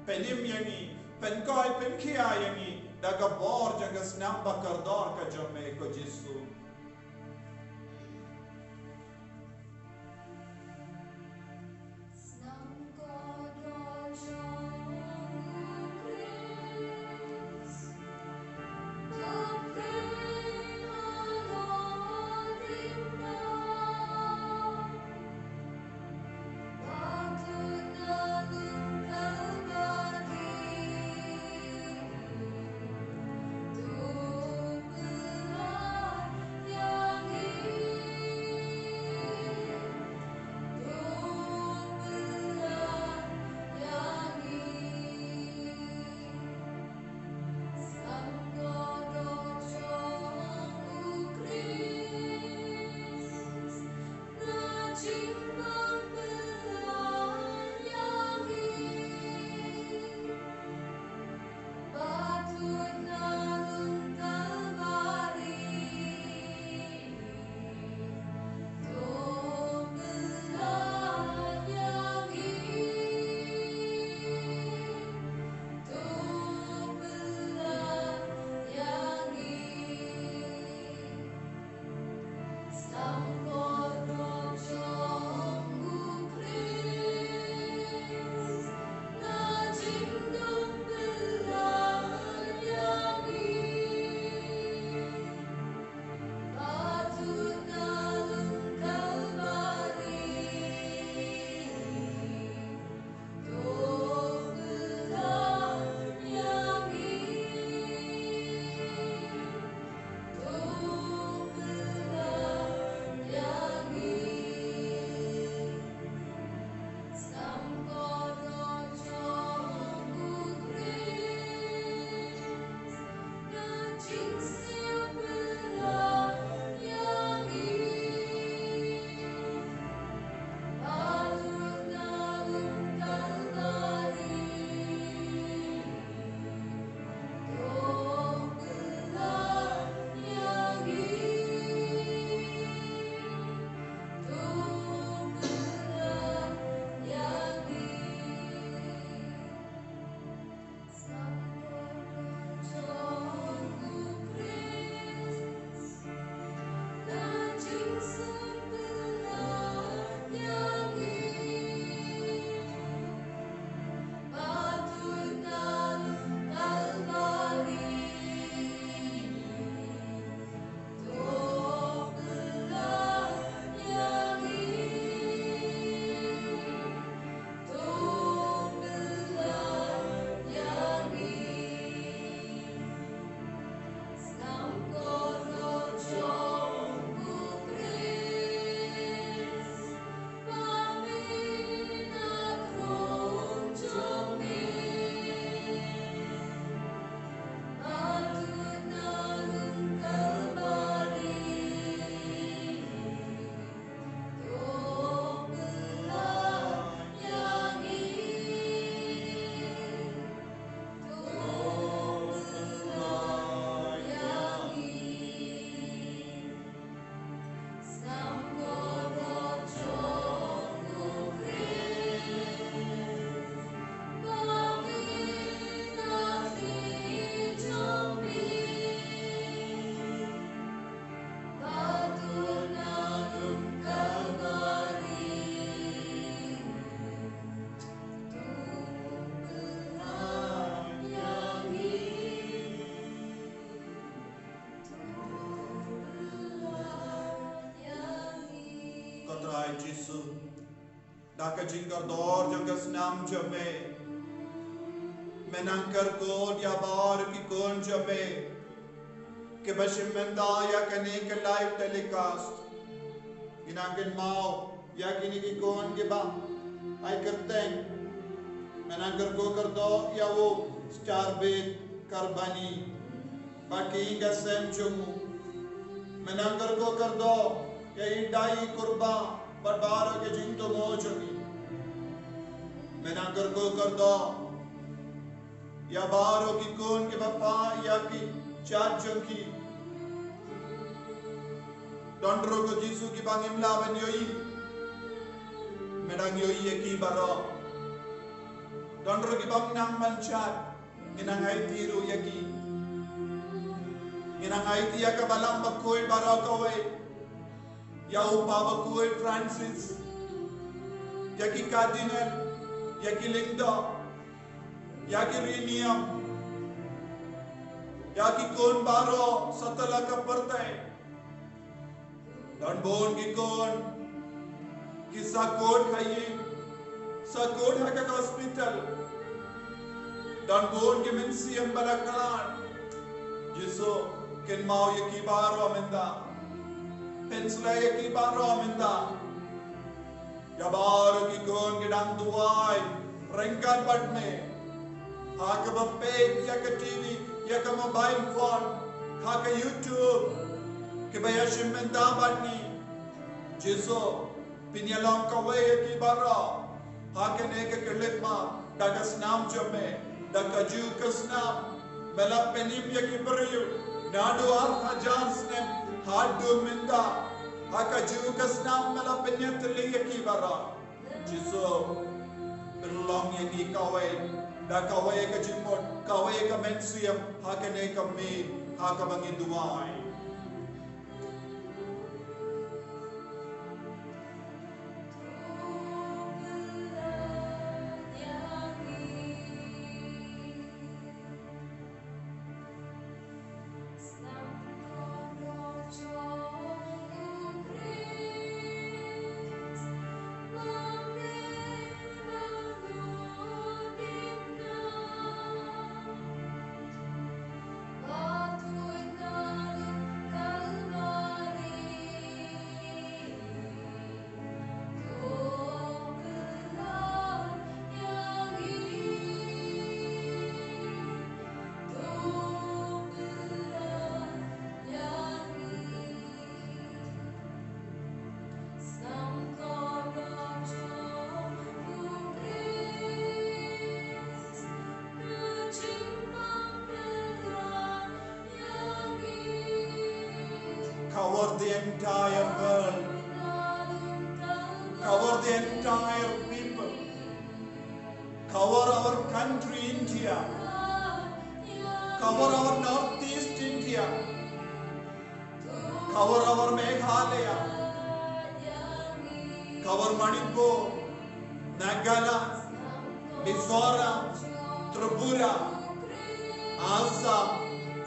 pynim ïa ngi, pynkhuid pynkhia ïa ngi da ka bor jong ka snam ba kordor ka jong me, ko Jisu. Ko Trai Jisu, da ka jingkordor jong ka snam jong me, Me nang kyrkhu ïa baroh ki khun jong me kiba shim bynta ïa kane ka live telecast. Ngi nang kynmaw ïa kine ki khun kiba ai kyrteng. Me nang kyrkhu kyrdoh ïa u Starbit Karbani bad ki ïing ki sem jong u. Me nang kyrkhu kyrdoh ïa i dei i kyrpang bad baroh ki jingthmu jong ngi. Me nang kyrkhu kyrdoh ïa baroh ki khun kiba phah ïa ki jait jong ki. Don ruh ko Jisu kiba ngim lah ban ïohi. Me nang ïohi ïa ki baroh. Don ruh kiba nang ban jait. Ngi nang aiti ruh ïa ki. Ngi nang aiti ïa ka balang bakhuid baroh kawei. Ïa u Papa bakhuid Francis. Ïa ki Cardinal. Ïa ki Lyngdoh. Ïa ki Riñiang. Ïa ki khun baroh satlak ka pyrthei. Don bun ki khun ki sa kut ha ïing, sa kut ha ka hospital. Don bun ki mynsiem ba la khlad. Jisu, kynmaw ïa ki baroh mynta. Pynsleh ïa ki baroh mynta. Ïa baroh ki khun ki dang duwai ryngkat bad me. Ha kaba peit ïa ka T V, ïa ka mobile phone, ha ka YouTube, kiba ïa shim bynta bad ngi. Jisu, phin ïa long kawei ïa ki baroh ha kane ka khyllipmat da ka snam jong me, da kajuh ka snam. Me la pynim ïa ki briew naduh ar hajar snem haduh mynta. Ha kajuh ka snam me la pynïatylli ïa ki baroh. Jisu, pynlong ïa ngi kawei da kawei ka jingmut, kawei ka mynsiem ha kane ka miet ha kaba ngi duwai. Cover the entire world. Cover the entire people. Cover our country, India. Cover our northeast India. Cover our Meghalaya. Cover Manipur, Nagaland, Mizoram, Tripura, Assam,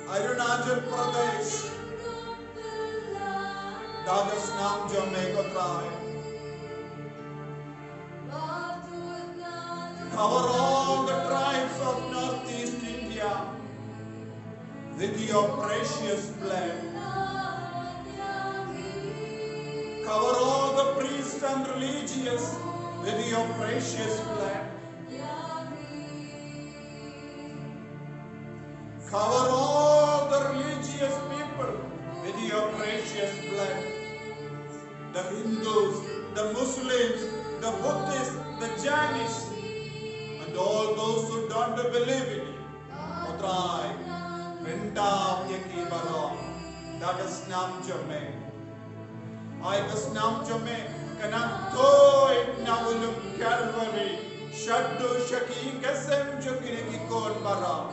Arunachal Pradesh. Da ka snam jong me ko Trai. Cover all the tribes of Northeast India with your precious blood. Cover all the priests and religious with your precious blood. Cover all the religious people with your precious blood. The Hindus, the Muslims, the Buddhists, the Jainis, and all those who don't believe in you. O Trai, pyndap ïa ki baroh da ka snam jong me. Ai ka snam jong me kan nang tuid na u lum Calvary shaduh sha ki ïing ki sem jong kine ki khun baroh.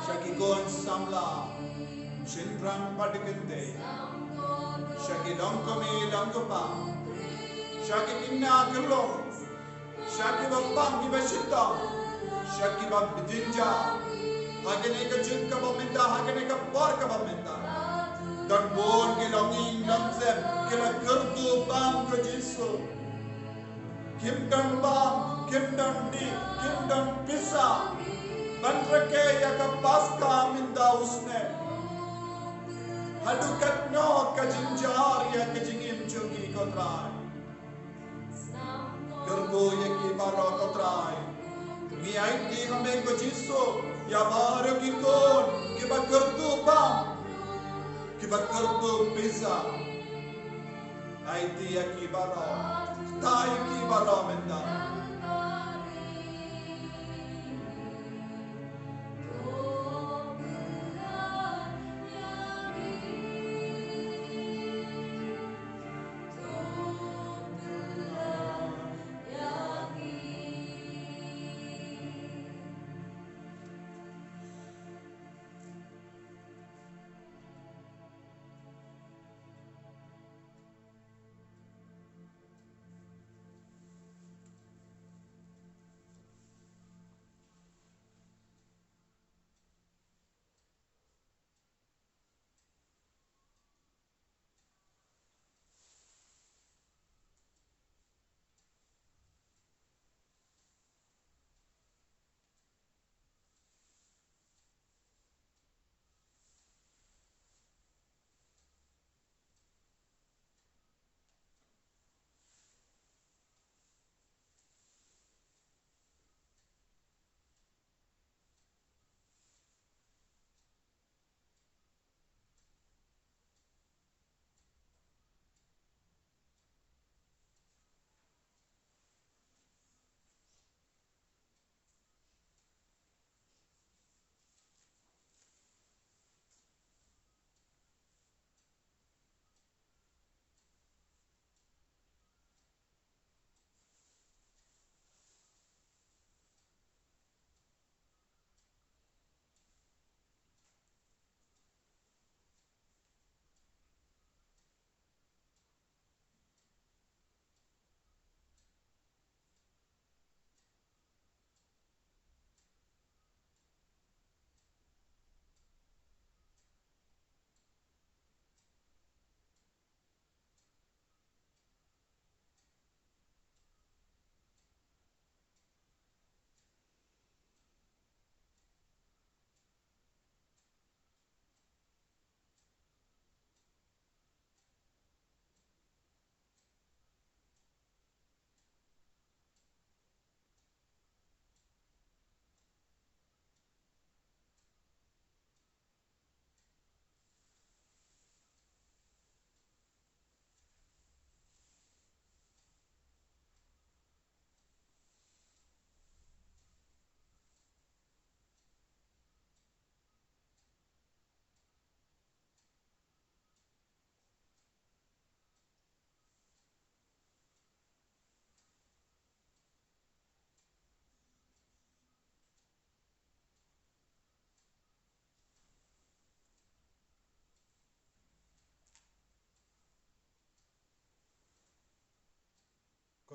Sha ki khun samla, shynrang bad kynthei. Sha ki longkmie longkpa. Sha ki khynnah khyllung. Sha kiba pang kiba shitom. Sha kiba bjinjah. Ha kane ka juk kaba mynta, ha kane ka por kaba mynta. Don bun ki longïing longsem ki la kyrkhu bam ko Jisu. Kim don bam, kim don dih, kim don pisa ban rakhe ïa ka Paskha mynta u snem. Haduh katno ka jingjia ïa ka jingim jong ngi, ko Trai. Kyrkhu ïa ki baroh, ko Trai. Ngi aiti ha me, ko Jisu, ïa baroh ki khun kiba kyrkhu bam, kiba kyrkhu pisa. Aiti ïa ki baroh, kta ïa ki baroh mynta.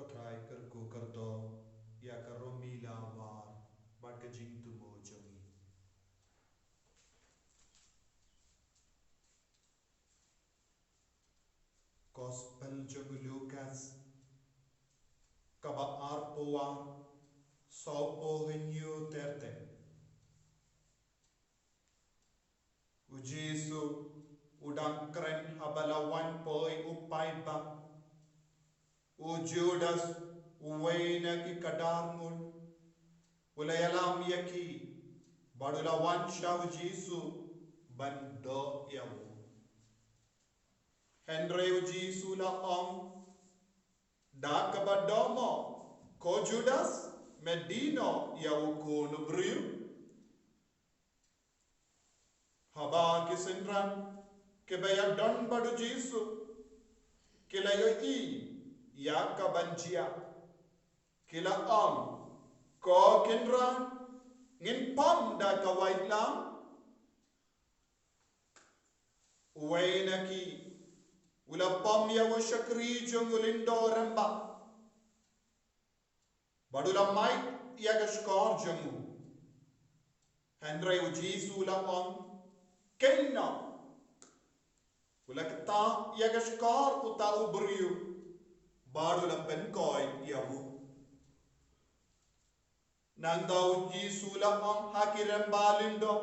Ko Trai, kyrkhu kyrdoh ïa ka Romi Lawar bad ka jingthmu jong ngi. Gospel jong u Lukas, kaba arphew ar, sawphew hynñiew ter ter. U Jisu u dang kren haba la wan poi u paidbah. U Judas, uwei na ki kdar ngut, u la ïalam ïa ki bad u la wan sha u Jisu ban doh ïa u. Hynrei u Jisu u la ong, da kaba doh mo, ko Judas, me die noh ïa u Khun u briew? Haba ki synran kiba ïadon bad u Jisu ki la ïohi ïa kaban jia, ki la ong, ko kynrad, ngin pom da ka waitlam? Uwei na ki u la pom ïa u shakri jong u lyngdoh rangbah bad u la mait ïa ka shkor jong u. Hynrei u Jisu u la ong, kheiñ noh. U la ktah ïa ka shkor uta u briew bad u la pynkoit ïa u. Nangta u Jisu u la ong ha ki rangbah lyngdoh,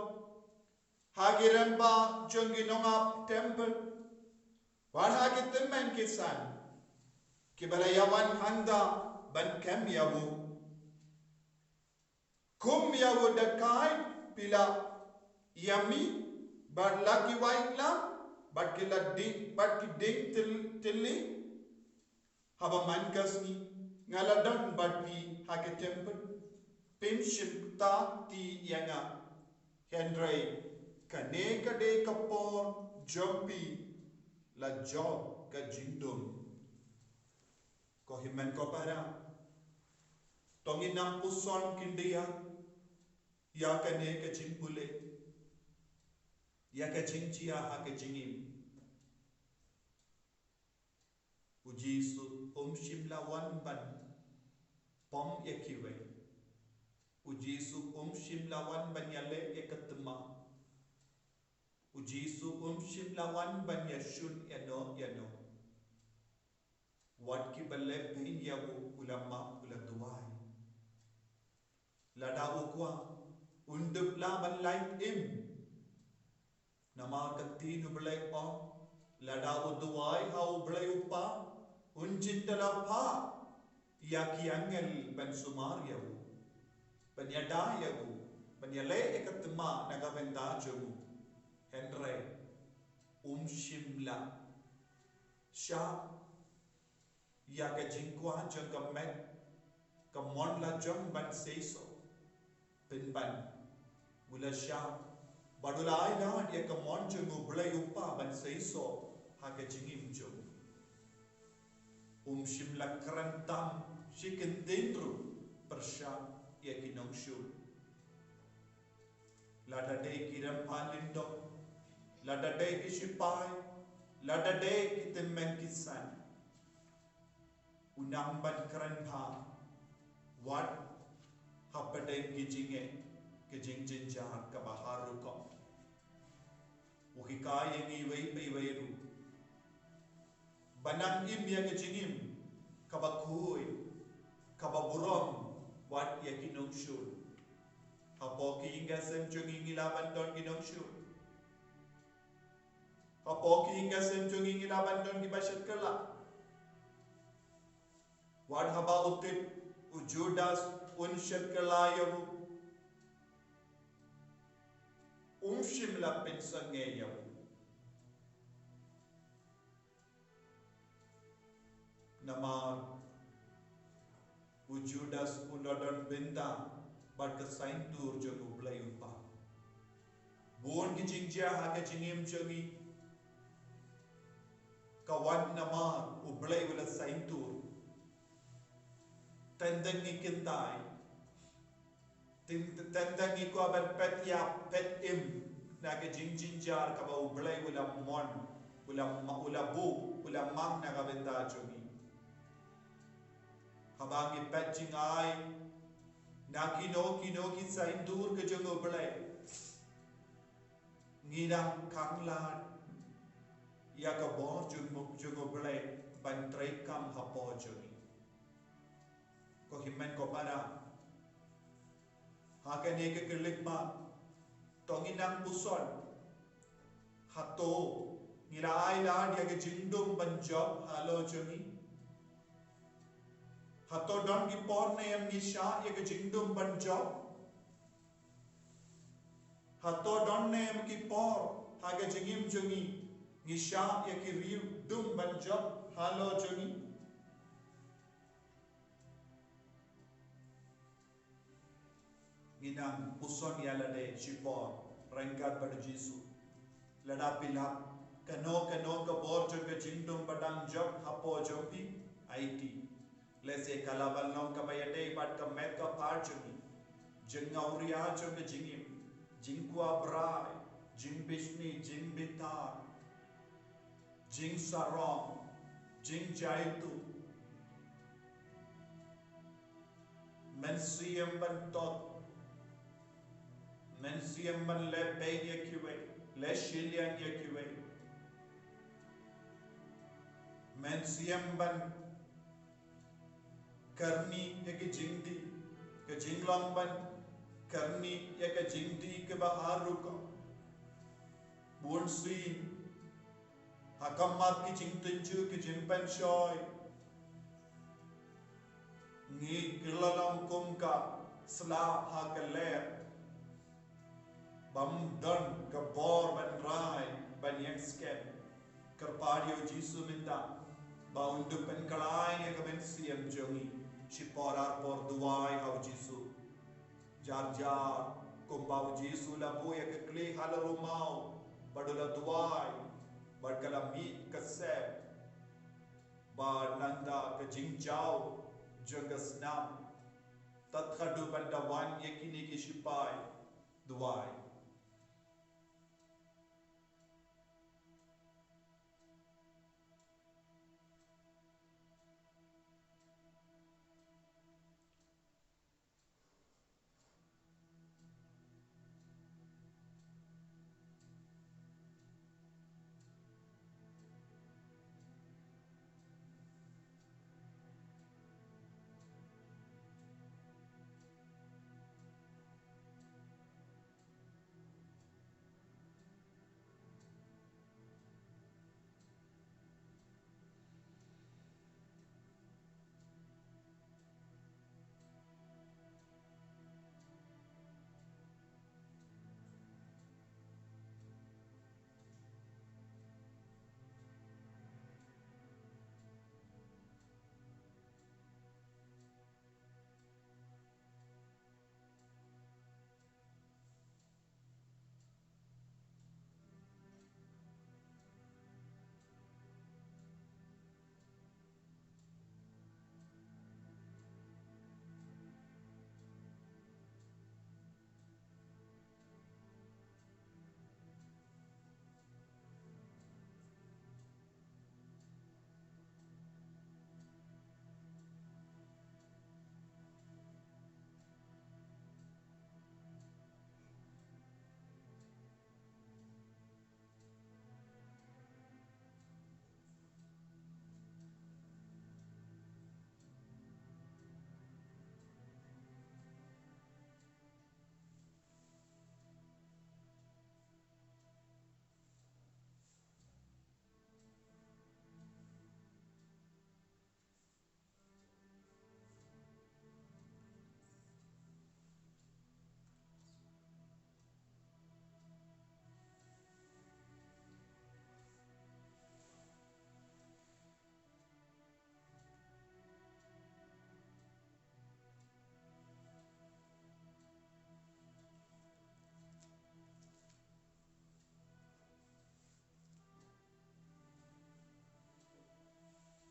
ha ki rangbah jong ki nongap templ, bad ha ki tymmen ki san kiba la ïawan hangta ban kem ïa u, "Kum ïa u dakai phi la ïa mih, bad la ki wai lang, bad ki la ding, bad ki ding tyl-, tylli? Haba man ka sngi nga la don bad phi ha ka templ, phim shym ktah ti ïa nga. Hynrei kane ka dei ka por jong phi la jop ka jingdum." Ko hynmen ko para, to ngin nang puson khyndiat ïa kane ka jingpule, ïa ka jingjia ha ka jingim. U Jisu um shym la wan ban pom ïa kiwei. U Jisu um shym la wan ban ïaleh ïa ka thma. U Jisu um shym la wan ban ïashun ïano ïano. Wat kiba leh beiñ ïa u, u la map, u la duwai. Lada u kwah, un dep lah ban lait im. Namar ka ktien U Blei ong, lada u duwai ha U Blei U Kpa, un jin da la phah ïa ki angel ban sumar ïa u, ban ïada ïa u, ban ïaleh ïa ka thma na ka bynta jong u. Hynrei um shym la shah ïa ka jingkwah jong ka met, ka mon la jong ban seisoh. Pynban u la shah bad u la ailad ïa ka mon jong U Blei U Kpa ban seisoh ha ka jingim jong u. Um shym la kren tam shi kyntien ruh pyrshah ïa ki nongshun. Lada dei ki rangbah lyngdoh, lada dei ki shipai, lada dei ki tymmen ki san, u nang ban kren bha wat hapdeng ki jingeh, ki jingjynjar kaba har rukom. U hikai ïa ngi iwei pa iwei ruh ba nang im ïa ka jingim kaba khuid, kaba burom wat ïa ki nongshun. Hapoh ki ïing ki sem jong ngi ngi lah ban don ki nongshun. Hapoh ki ïing ki sem jong ngi ngi lah ban don kiba shet kylla. Wat haba u tip u Judas un shet kylla ïa u, um shym la pynsangeh ïa u. Namar u Judas u la don bynta bad ka saiñdur jong U Blei U Kpa. Bun ki jingjia ha ka jingim jong ngi ka wan namar U Blei u la saiñdur. Teng teng ngi kyntait, teng teng ngi kwah ban peit ïa, peit im na ka jingjynjar kaba U Blei u la mon, u la ma-, u la buh, u la mang na ka bynta jong ngi. Haba ngi peit jngai na kino kino ki saiñdur ka jong U Blei, ngi dang khang lad ïa ka bor jong, jong U Blei ban treikam hapoh jong ngi. Ko hynmen ko para, ha kane ka khyllipmat to ngin nang puson. Hato ngi la ailad ïa ka jingdum ban jop halor jong ngi? Hato don ki por ne em ngi shah ïa ka jingdum ban jop? Hato don ne em ki por ha ka jingim jong ngi ngi shah ïa ki riew dum ban jop halor jong ngi? Ngi nang puson ïa lade shipor ryngkat bad u Jisu. Lada phi lap kano kano ka bor jong ka jingdum ba dang jop hapoh jong phi, aiti. Lehse ka lah ban long kaba ïadei bad ka met ka phad jong ngi, jingngawria jong ka jingim, jingkwah brai, jingbishni, jingbitar, jingsarong, jingjaituh. Mynsiem ban tot, mynsiem ban leh beiñ ïa kiwei, leh shiliang ïa kiwei. Mynsiem ban kyrni ïa ki jingdih, Ka jinglong ban kyrni ïa ka jingdih kaba har rukom. Bun sien ha ka mat ki jingtynjuh ki jingpynshoi, ngi ki la long kum ka sla ha ka leh bym don ka bor ban rai ban ïeng skhem. Kyrpad ïa u Jisu mynta ba un dup pynkylla ïa ka mynsiem jong ngi. Shipor arpor duwai ha u Jisu. Jar jar kumba u Jisu la buh ïa ka khlieh ha la rumaw bad u la duwai bad ka la mih ka sep. Bad nangta ka jingjaw jong ka snam. Tad haduh ban da wan ïa kine ki shipai. Duwai.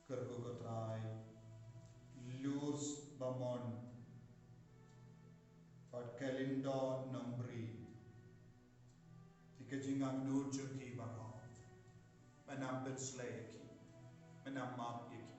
Kyrkhu ko Trai, Lurs Bamon bad Kalindo Nongbri, ïa ka jingangnud jong ki baroh, men ym pynsleh ïa ki, men ym map ïa ki.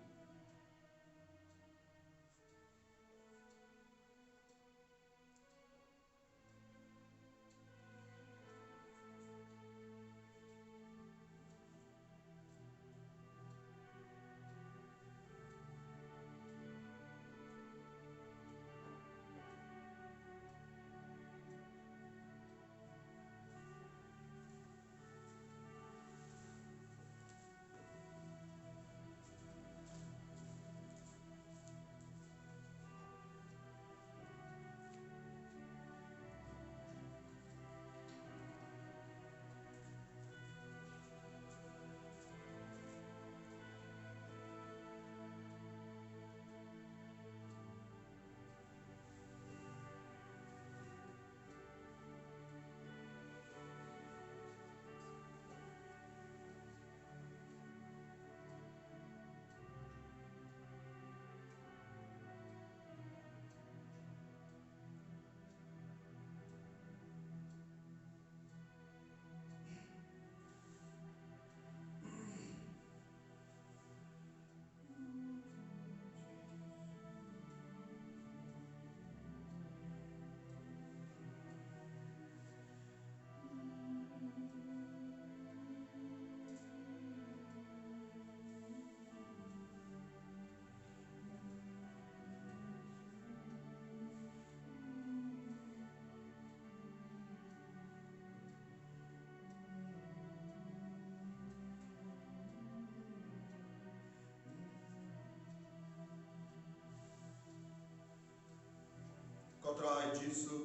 Jisu.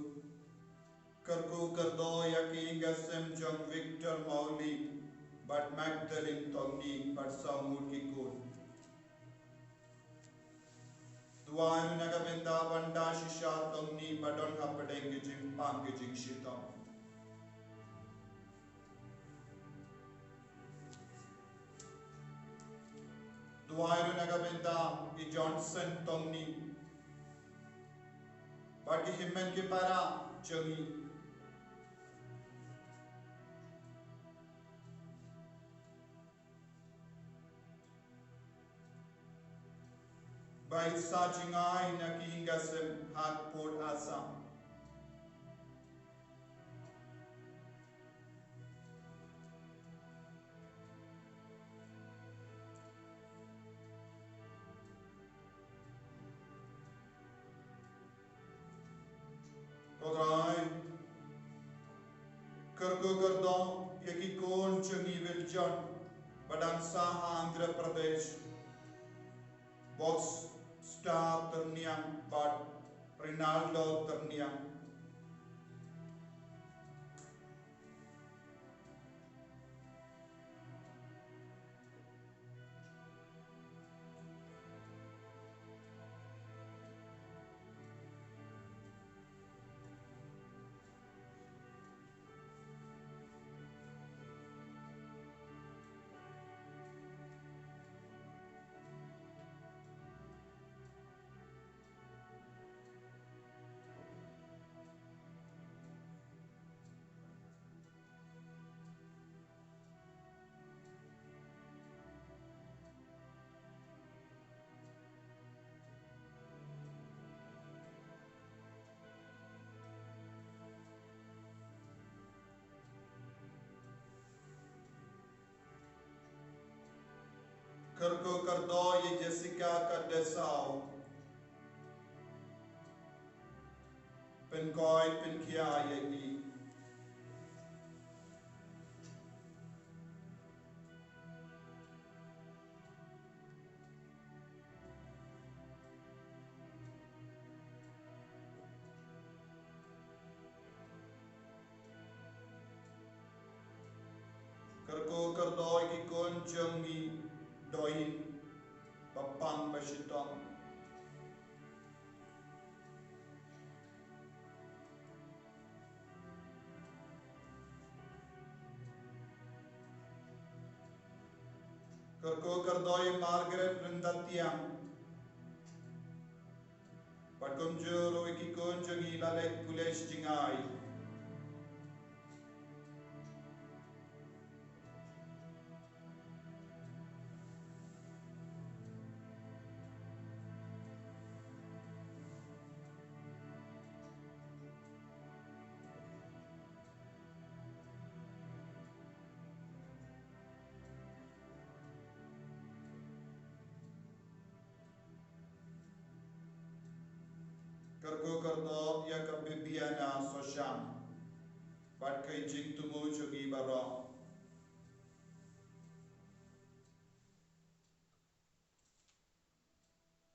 Kyrkhu kyrdoh ïa ki ïing ki sem jong Victor Mawlieh bad Magdalene Tongni bad saw ngut ki khun. Duwai ruh na ka bynta Wanda Shisha Tongni ba don hapdeng ka jingpang ka jingshitom. Duwai ruh na ka bynta i Johnson Tongni bad ki hynmen ki para jong ngi. Ba i sa jngai na ki ïing ki sem ha Port Assam. Ko Trai, kyrkhu kyrdoh ïa ki khun jong ngi Wiljon ba dang sah ha Andhra Pradesh, Boss Star Tyrniang bad Rinaldo Tyrniang. Kyrkhu kyrdoh ïa Jessica Kadesaw. Pynkoit pynkhia ïa ngi. Kyrkhu kyrdoh ïa ki khun jong ngi Doin ba pang ba shitom. Kyrkhu kyrdoh ïa Margaret Ryndatiang. Bad kumjuh ruh ïa ki khun jong ngi la leit pule jngai. Kyrkhu kyrdoh ïa ka Bibiana Soshang bad ka jingthmu jong ngi baroh.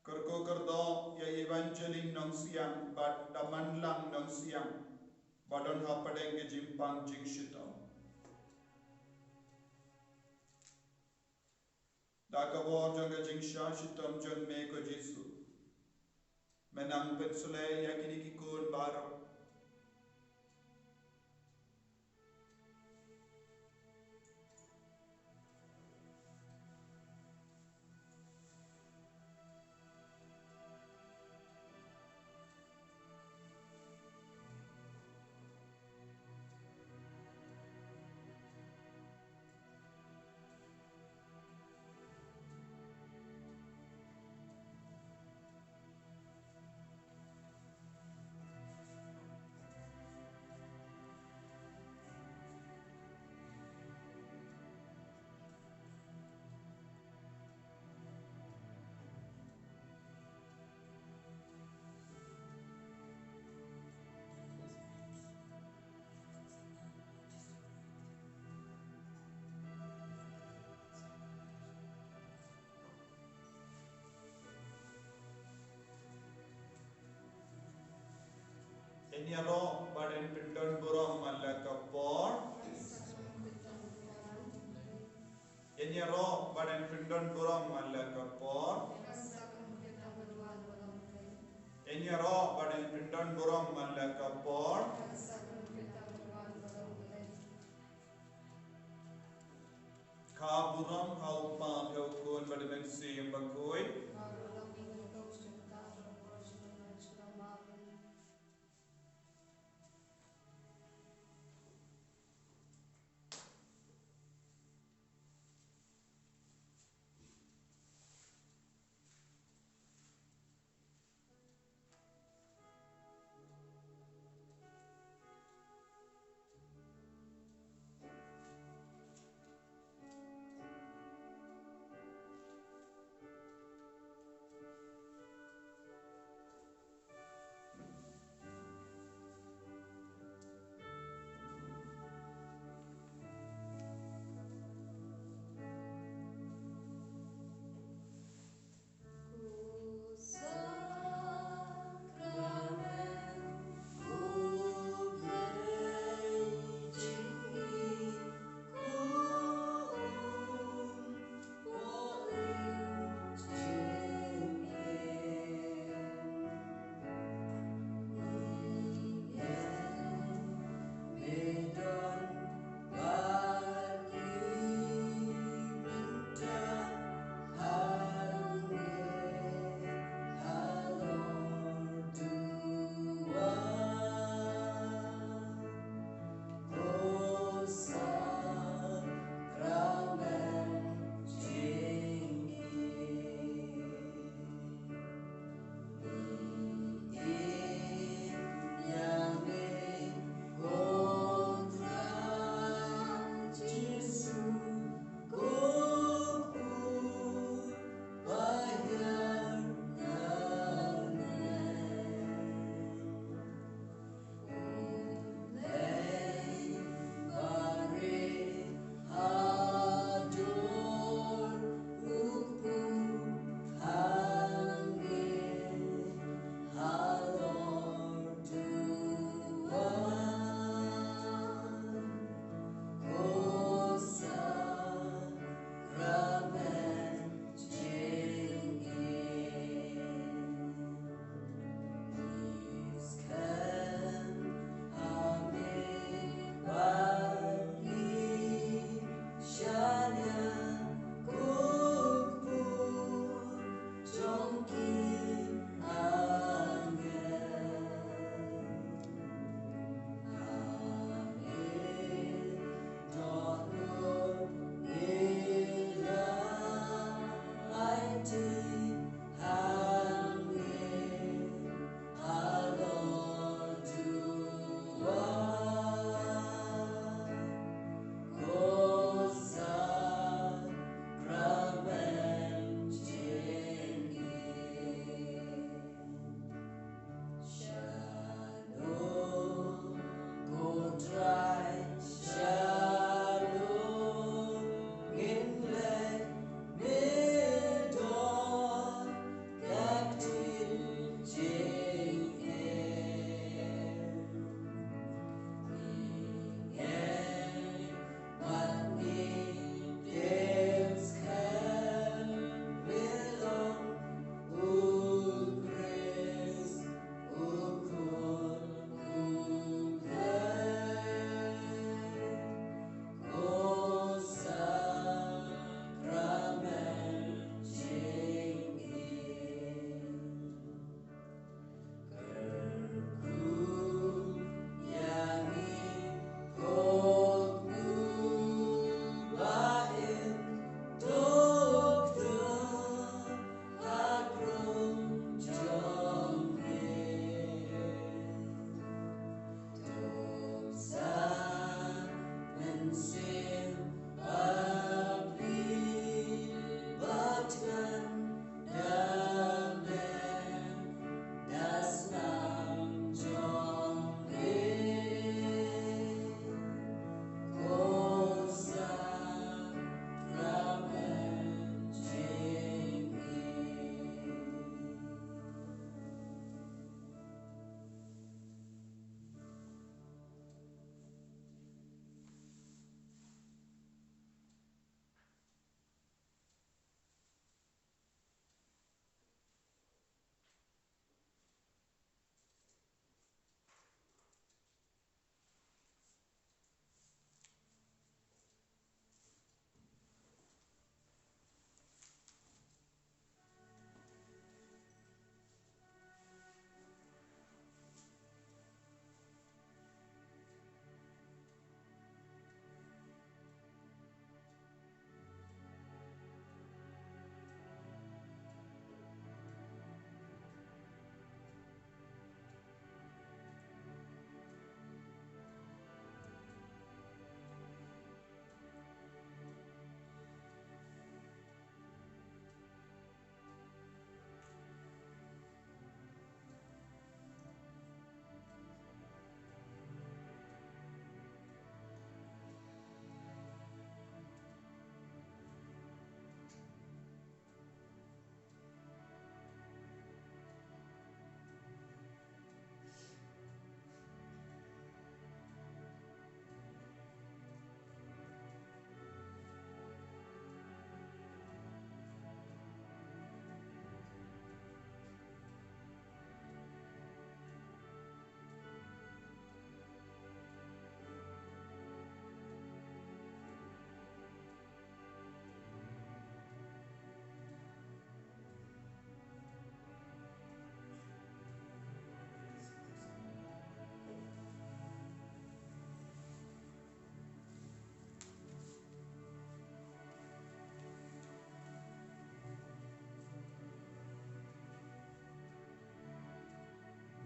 Kyrkhu kyrdoh ïa Evangeline Nongsiang bad Damanlang Nongsiang ba don hapdeng ka jingpang jingshitom. Da ka bor jong ka jingshah shitom jong me ko Jisu, men nang pynsleh ïa kine ki khun baroh. Yn ïaroh bad yn pyndon burom man la ka por. Yn ïaroh bad yn pyndon burom man la ka por. Yn ïaroh bad yn pyndon burom man la ka por. Ka burom ha u Kpa, ha u Khun bad ha u Mynsiem Bakhuid.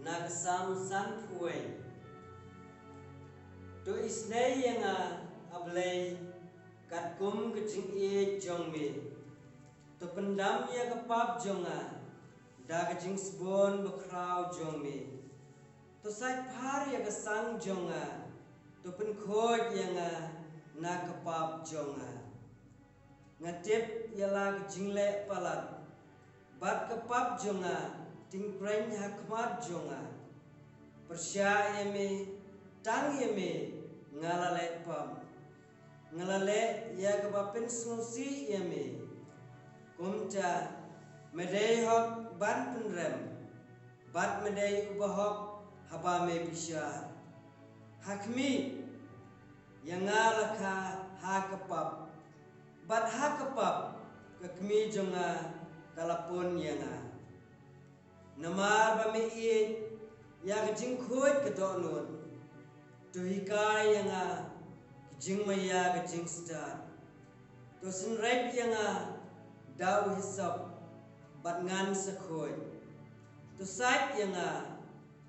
Na ka Salm sanphew wei. To isynei ïa nga, A Blei, katkum ka jingïeit jong me. To pyndam ïa ka pap jong nga da ka jingsbun bakhraw jong me. To sait phar ïa ka sang jong nga. To pynkhuid ïa nga na ka pap jong nga. Nga tip ïa la ka jingleh palat, bad ka pap jong nga tyngkreiñ ha khmat jong nga. Pyrshah ïa me, tang ïa me nga la leh pap. Nga la leh ïa kaba pynsngewsih ïa me. Kumta me dei hok ban pynrem, bad me dei uba hok haba me bishar. Ha khmih ïa nga la kha ha ka pap, bad ha ka pap ka kmie jong nga ka la pun ïa nga. Namar ba me ïeit ïa ka jingkhuid ka dohnud, to hikai ïa nga ka jingmaïa ka jingstad. To synreit ïa nga da u hisop, bad ngan sa khuid. To sait ïa nga,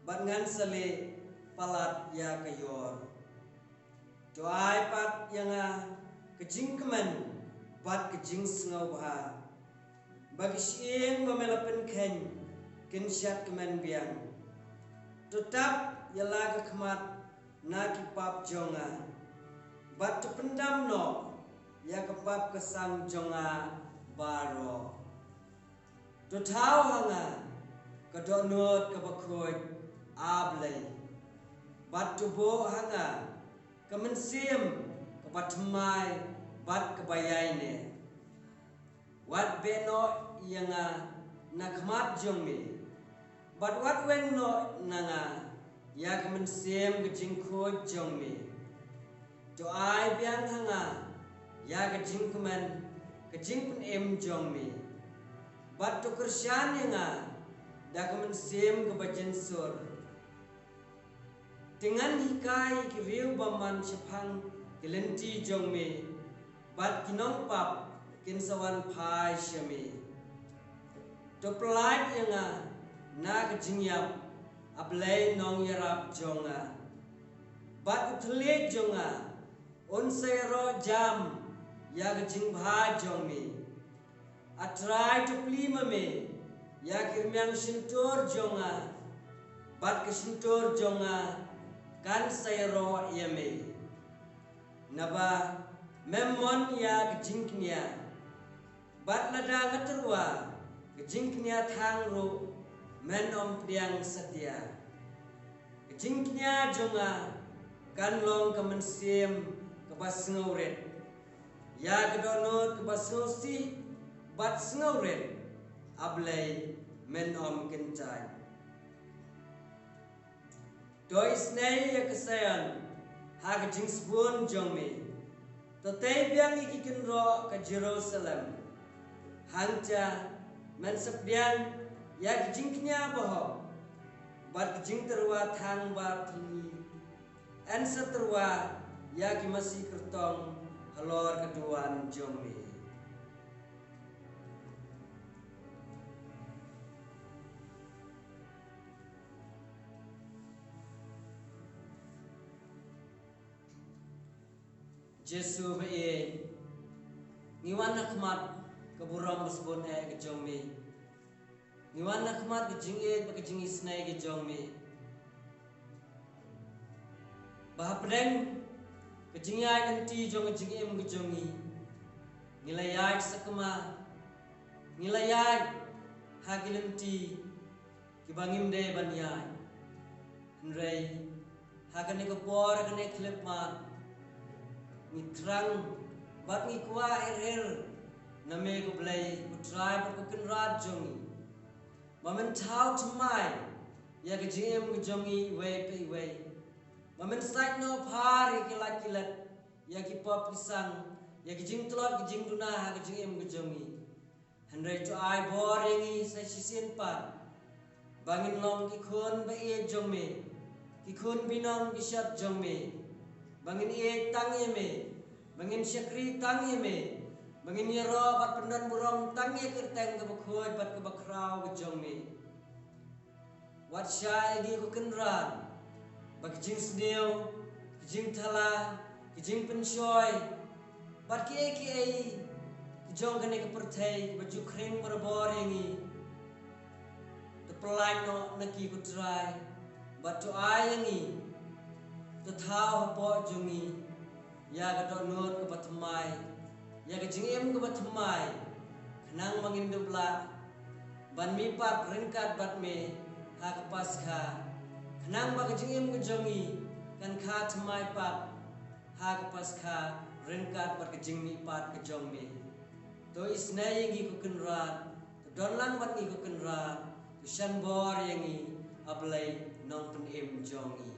bad ngan sa leh palat ïa ka ïor. To ai pat ïa nga ka jingkmen bad ka jingsngewbha, ba ki shyieng ba me la pynkheiñ kin shad kmen biang. To tap ïa la ka khmat na ki pap jong nga, bad to pyndam noh ïa ka pap ka sang jong nga baroh. To thaw ha nga ka dohnud kaba khuid, A Blei, bad to buh ha nga ka mynsiem kaba thymmai bad kaba ïaineh. Wat beh noh ïa nga na khmat jong me, bad wat weng noh na nga ïa ka mynsiem ka jingkhuid jong me. To ai biang ha nga ïa ka jingkmen ka jingpynim jong me, bad to kyrshan ïa nga da ka mynsiem kaba jynsur. Te ngan hikai ïa ki riew bymman shaphang ki lynti jong me, bad ki nongpap kin sa wan phai sha me. To pyllait ïa nga na ka jingïap, A Blei nongïarap jong nga, bad u thylliej jong nga un sa ïaroh jam ïa ka jingbha jong me. A Trai, to plie ma me ïa ki rmiang shyntur jong nga, bad ka shyntur jong nga kan sa ïaroh ïa me. Naba mem mon ïa ka jingkñia, bad lada nga tyrwa ka jingkñia thang ruh, men ym pdiang satia. Ka jingkñia jong nga kan long ka mynsiem kaba sngewrit, ïa ka dohnud kaba sngewsih bad sngewrit, A Blei, men ym kyntait. To isynei ïa ka Sion ha ka jingsbun jong me. To tei biang ïa ki kynroh ka Jerusalem. Hangta men sa pdiang ïa ka jingkñia bahok, bad ka jingtyrwa thang ba tylli. Yn sa tyrwa ïa ki masi kyrtong halor ka duwan jong me. Jisu ba ïeit, ngi wan ha khmat ka burom ba sbun eh ka jong me. Ngi wan ha khmat ka jingïeit bad ka jingisynei ka jong me. Ba hapdeng ka jingïaid lynti jong ka jingim ka jong ngi, ngi la ïaid sakma, ngi la ïaid ha ki lynti kiba ngim dei ban ïaid. Hynrei ha kane ka por, ha kane ka khyllipmat, ngi thrang bad ngi kwah her her na me ko Blei, ko Trai bad ko Kynrad jong ngi, ba men thaw thymmai ïa ka jingim ka jong ngi iwei pa iwei, ba men sait noh phar ïa ki lait ki let, ïa ki pop ki sang, ïa ki jingtlot ki jingduna ha ka jingim ka jong ngi. Hynrei to ai bor ïa ngi sa shisien pat, ba ngin long ki khun ba ïeit jong me, ki khun binong bishot jong me, ba ngin ïeit tang ïa me, ba ngin shakri tang ïa me, ba ngin ïaroh bad pyndon burom tang ïa ka kyrteng kaba khuid bad kaba khraw ka jong me. Wat shah ïa ngi ko Kynrad ba ki jingsniew, ki jingthala, ki jingpynshoi bad kiei kiei ki jong kane ka pyrthei ba ju khring barabor ïa ngi. To pyllait noh na ki ko Trai bad to ai ïa ngi, to thaw hapoh jong ngi ïa ka dohnud kaba thymmai, ïa ka jingim kaba thymmai, khnang ba ngin dup lah ban mihpat ryngkat bad me ha ka Paskha, khnang ba ka jingim ka jong ngi kan kha thymmai pat ha ka Paskha ryngkat bad ka jingmihpat ka jong me. To isynei ïa ngi ko Kynrad, to don lang bad ngi ko Kynrad, to shan bor ïa ngi, A Blei Nongpynim jong ngi.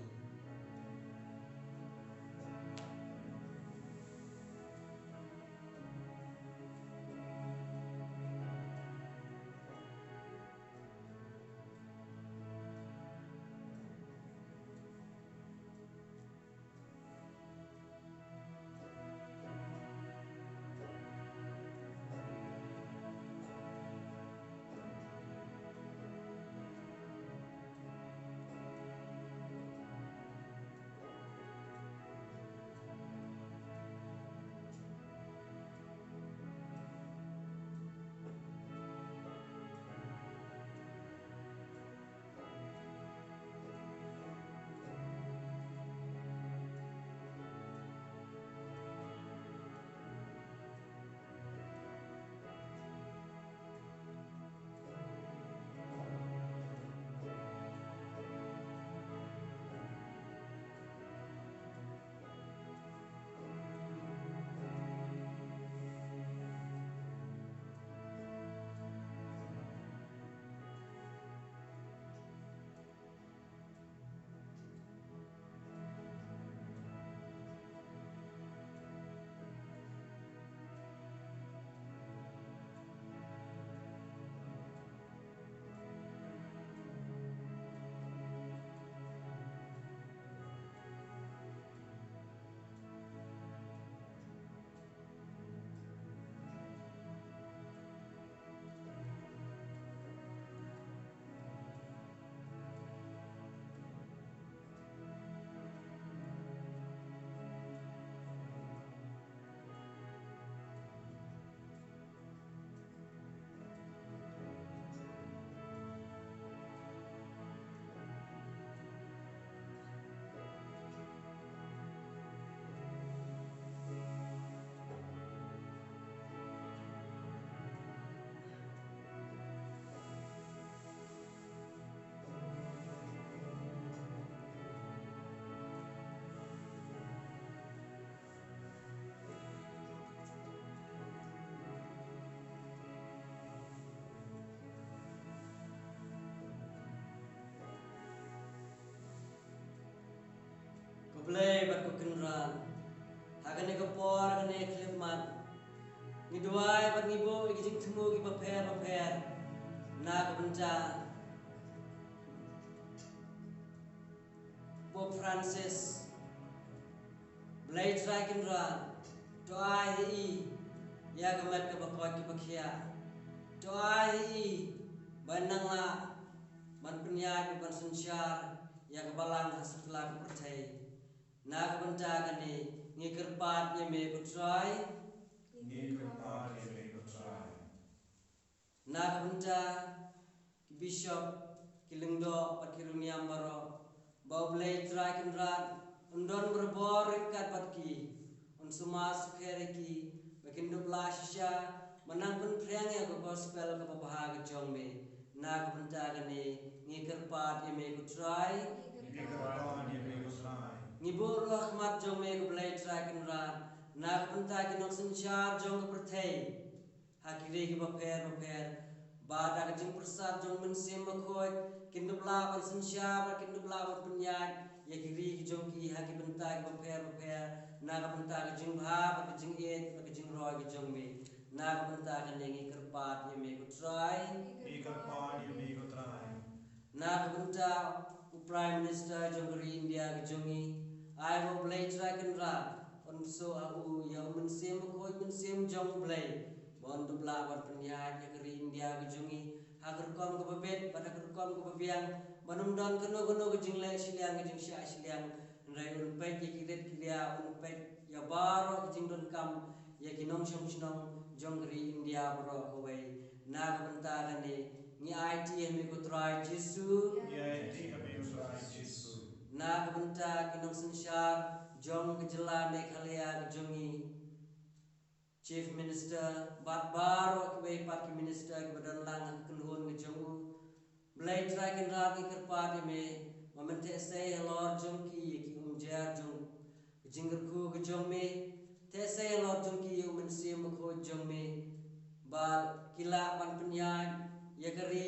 Ko Blei bad ko Kynrad, ha kane ka por, kane ka khyllipmat, ngi duwai bad ngi buh ïa ki jingthmu kiba pher bapher na ka bynta Pope Francis. Blei Trai Kynrad, to ai ha i ïa ka met kaba koit kaba khiah. To ai ha i ban nang lah ban pynïaid, ban synshar ïa ka balang ha sutla ka pyrthei. Na ka bynta kane ngi kyrpad ïa me ko Trai. Ngi kyrpad ïa me ko Trai. Na ka bynta ki bishop, ki lyngdoh bad ki riewniam baroh, ba U Blei Trai Kynrad un don barabor ryngkat bad ki, un sumar sukher ïa ki ba kin dup lah shisha ban nang pynphriang ïa ka gospel kaba bha ka jong me. Na ka bynta kane ngi kyrpad ïa me ko Trai. Ngi kyrpad ïa me ko Trai. Ngi buh ruh ha khmat jong me ko Blei Trai Kynrad, na ka bynta ki nongsynshar jong ka pyrthei ha ki ri kiba pher bapher, ba da ka jingpyrsad jong U Mynsiem Bakhuid kin dup lah ban synshar, ba kin dup lah ban pynïaid ïa ki ri ki jong ki ha ki bynta kiba pher bapher, na ka bynta ka jingbha bad ka jingïeit bad ka jingroi ka jong me. Na ka bynta kane ngi kyrpad ïa me ko Trai. Ngi kyrpad ïa me ko Trai. Na ka bynta u Prime Minister jong ka ri India ka jong ngi, ai ba U Blei Trai Kynrad un shu ai ïa u Mynsiem Bakhuid, Mynsiem jong U Blei, ba un dup lah ban pynïaid ïa ka ri India ka jong ngi ha ka rukom kaba bit bad ha ka rukom kaba biang, Ban ym don kano kano ka jingleh shiliang, ka jingshah shiliang, hynrei un peit ïa ki rit ki ria, un peit ïa baroh ka jingdonkam ïa ki nongshong shnong jong ka ri India baroh kawei. Na ka bynta kane, ngi aiti ha me ko Trai Jisu. Ngi aiti ha me ko Trai Jisu. Na ka bynta ki nongsynshar jong ka jylla Meghalaya ka jong ngi, Chief Minister, bad baroh kiwei pat ki minister kiba don lang ha ka kynhun ka jong u. Blei Trai Kynrad, ngi kyrpad ïa me, ba men theh sei halor jong ki ïa ki umjer jong ka jingkyrkhu ka jong me. Theh sei halor jong ki ïa u Mynsiem Bakhuid jong me, ba ki lah ban pynïaid ïa ka ri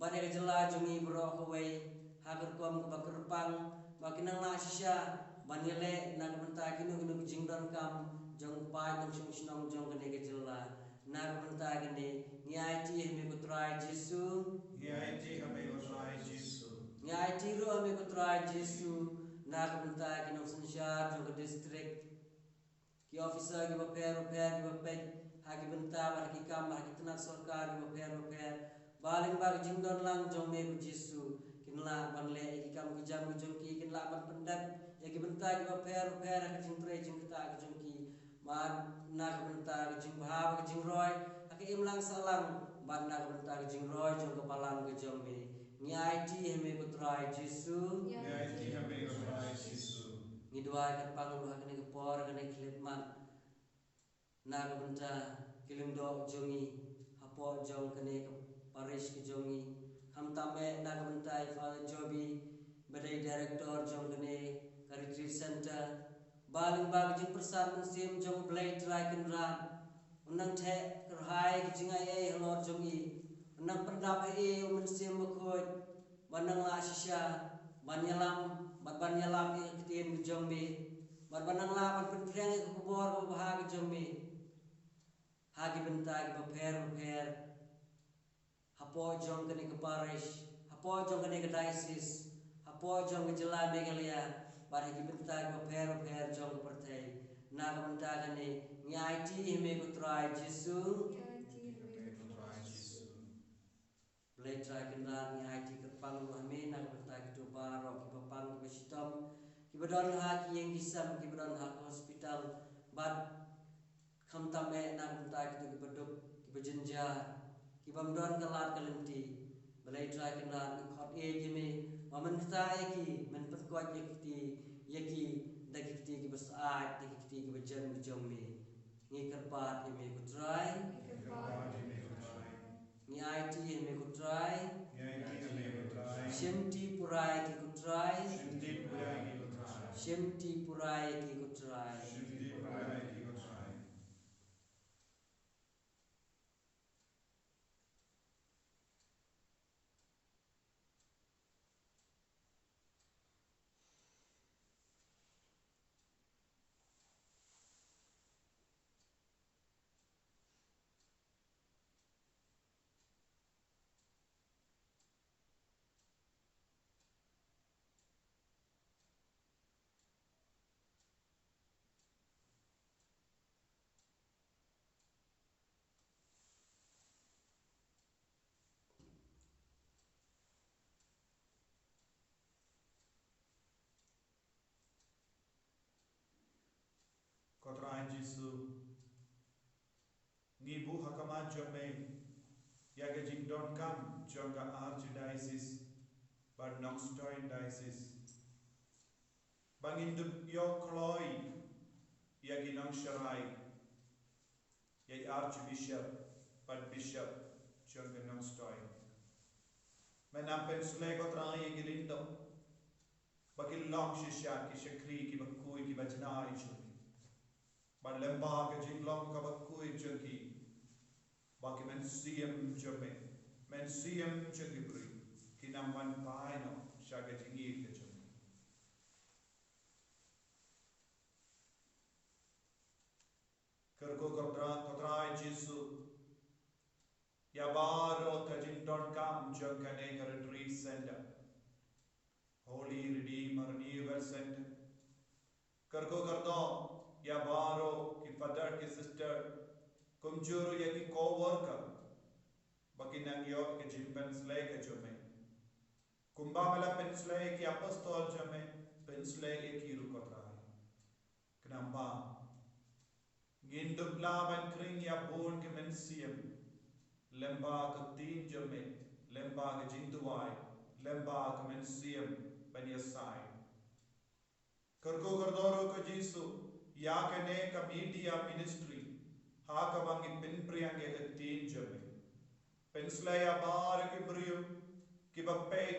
bad ïa ka jylla jong ngi baroh kawei ha ka rukom kaba kyrpang, ba kin nang lah shisha ban ïaleh na ka bynta kino kino ki jingdonkam jong u paid nongshong shnong jong kane ka jylla. Na ka bynta kane, ngi aiti ha me ko Trai Jisu. Ngi aiti ha me ko Trai Jisu. Ngi aiti ruh ha me ko Trai Jisu na ka bynta ki nongsynshar jong ka district, ki officer kiba pher bapher kiba peit ha ki bynta bad ha ki kam bad ha ki tnat sorkar kiba pher bapher. Ba lyngba ka jingdon lang jong me ko Jisu, kin lah ban leh ïa ki kam ki jam ki jong ki, kin lah ban pyndep ïa ki bynta kiba pher bapher ha ka jingtrei jingktah ki jong ki. Bad na ka bynta ka jingbha bad ka jingroi ha ka imlang sahlang, bad na ka bynta ka jingroi jong ka balang ka jong me, ngi aiti ha me ko Trai Jisu. Ngi aiti ha me ko Trai Jisu. Ngi duwai kyrpang ruh ha kane ka por, ha kane ka khyllipmat, na ka bynta ki lyngdoh jong ngi hapoh jong kane ka parish ka jong ngi. Khamtam eh na ka bynta i Father Joby, ba dei director jong kane ka retreat center. Ba lyngba ka jingpyrshang mynsiem jong u Blei Trai Kynrad, un nang theh kyrhai ka jingai ei halor jong i, un nang pyndap ha i u Mynsiem Bakhuid, ban nang lah shisha ban ïalam, bad ban ïalam ïa ka ktien ka jong me, bad ban nang lah ban pynphriang ïa ka khubor kaba bha ka jong me ha ki bynta kiba pher bapher hapoh jong kane ka parish, hapoh jong kane ka diocese, hapoh jong ka jylla Meghalaya, bad ha ki bynta kiba pher bapher jong ka pyrthei. Na ka bynta kane, ngi aiti ha me ko Trai Jisu. Ngi aiti ha me ko Trai Jisu. Blei Trai Kynrad, ngi aiti kyrpang ruh ha me na ka bynta kito baroh kiba pang kiba shitom, kiba don ha ki ïing ki sem, kiba don ha ka hospital, bad khamtam eh na ka bynta kito kiba duk kiba jynjar, kibym don ka lad ka lynti. Blei Trai Kynrad, ngi khot ïeit ïa me ba men ktah ïa ki, men pynkoit ïa ki, ïa ki da ki kti kiba syaid, da ki kti kiba jem ki jong me. Ngi kyrpad ïa me ko Trai. Ngi kyrpad ïa me ko Trai. Ngi aiti ïa me ko Trai. Ngi aiti ïa me ko Trai. Shim tih pura ïa ki ko Trai. Shim tih pura ïa ki ko Trai. Shim tih pura ïa ki ko Trai. Shim tih pura ïa ki ko Trai. Ko Trai Jisu, ngi buh ha khmat jong me ïa ka jingdonkam jong ka Archdiocese bad Nongstoiñ Diocese, ba ngin dup ïoh kloi ïa ki nongsharai, ïa i Archbishop bad Bishop jong ka Nongstoiñ. Men nang pynshlei ko Trai ïa ki lyngdoh, ba kin long shisha ki shakri kiba kui kiba jngai jong me. Bad lyngba ka jinglong kaba kui jong ki, ba ki mynsiem jong me, mynsiem jong ki briew, kin nang wan phai noh sha ka jingïeit ka jong me. Kyrkhu ko Trai, ko Trai Jisu, ïa baroh ka jingdonkam jong kane ka Retreat Center, Holy Redeemer Renewal Center. Kyrkhu kyrdoh ïa baroh ki father ki sister, kumjuh ruh ïa ki co-worker, ba kin nang ïoh ka jingpynshlei ka jong me. Kumba me la pynsleh ïa ki apostol jong me, pynsleh ïa ki ruh, ko Trai. Khnang ba ngin dup lah ban khring ïa bun ki mynsiem lyngba ka ktien jong me, lyngba ka jingduwai, lyngba ka mynsiem ban ïasai. Kyrkhu kyrdoh ruh, ko Jisu, ïa kane ka media ministry ha kaba ngi pynpriang ïa ka ktien jong me. Pynsleh ïa baroh ki briew kiba peit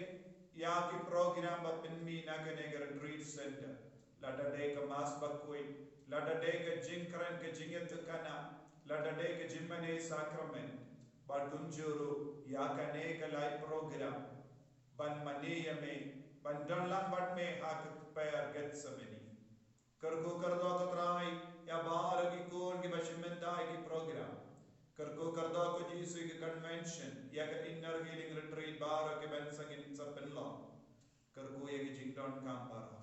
ïa ki program ba pynmih na kane ka retreat center. Lada dei ka Mass Bakhuid, lada dei ka jingkren ka jingïatyngkhuh, lada dei ka jingmane sakramen, bad kumjuh ruh ïa kane ka live program ban mane ïa me, ban don lang bad me ha ka kper Gethsemane. Kyrkhu kyrdoh, ko Trai, ïa baroh ki khun kiba shim bynta ïa ki program. Kyrkhu kyrdoh, ko Jisu, ïa ka convention, ïa ka inner healing retreat, baroh kiban sa ngin sa pynlong. Kyrkhu ïa ki jingdonkam baroh.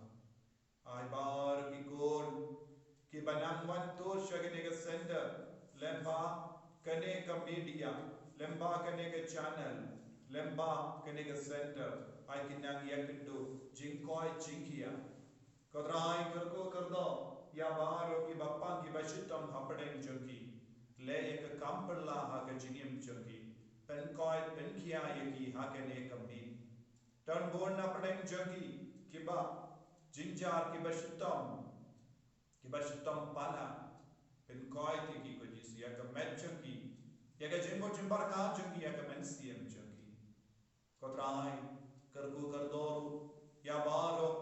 Ai baroh ki khun kiba nang wan tur sha kane ka center lyngba kane ka media, lyngba kane ka channel, lyngba kane ka center, ai kin nang ïakynduh jingkoit jingkhiah. Ko Trai, kyrkhu kyrdoh ïa baroh kiba pang kiba shitom hapdeng jong ki. Leh ïa ka kam pynlah ha ka jingim jong ki. Pynkoit pynkhiah ïa ki ha kane ka miet. Don bun hapdeng jong ki kiba jynjar, kiba shitom, kiba shitom palat. Pynkoit ïa ki, ko Jisu, ïa ka met jong ki, ïa ka jingmut jingpyrkhat jong ki, ïa ka mynsiem jong ki. Ko Trai, kyrkhu kyrdoh ruh ïa baroh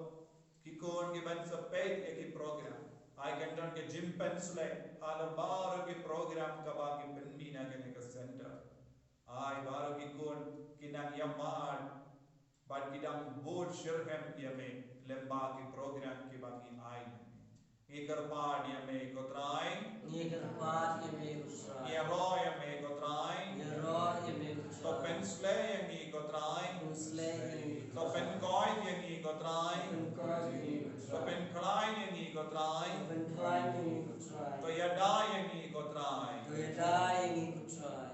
ki khun kiban sa peit ïa ki program. Ai kan don ka jingpynsleh halor baroh ki program kaba ki pynmih na kane ka center. Ai baroh ki khun kin nang ïa mad bad ki dang bud shitrhem ïa me lyngba ki program kiba ngi ai. Ngi kyrpad ïa me, ko Trai. Ngi kyrpad ïa me, ko Trai. Ngi ïaroh ïa me, ko Trai. Ngi ïaroh ïa me, ko Trai. To pynsleh ïa ngi, ko Trai. Pynsleh ïa ngi, ko Trai. To pynkoit ïa ngi, ko Trai. Pynkoit ïa ngi, ko Trai. To pynkhlaiñ ïa ngi, ko Trai. Pynkoit ïa ngi, ko Trai. To ïada ïa ngi, ko Trai. To ïada ïa ngi, ko Trai.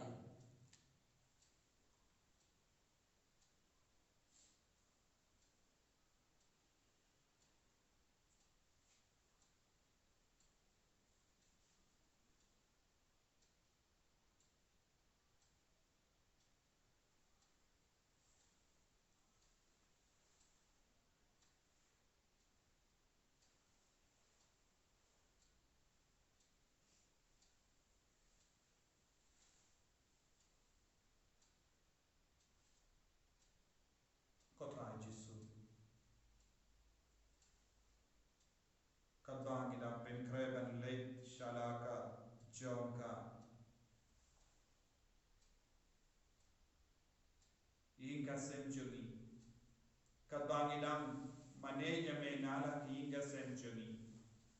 Ko Trai Jisu, katba ngi dang pynkhreh ban leit sha la ka jong ka ïing ka sem jong ngi, katba ngi dang mane ïa me na la ka ïing ka sem jong ngi,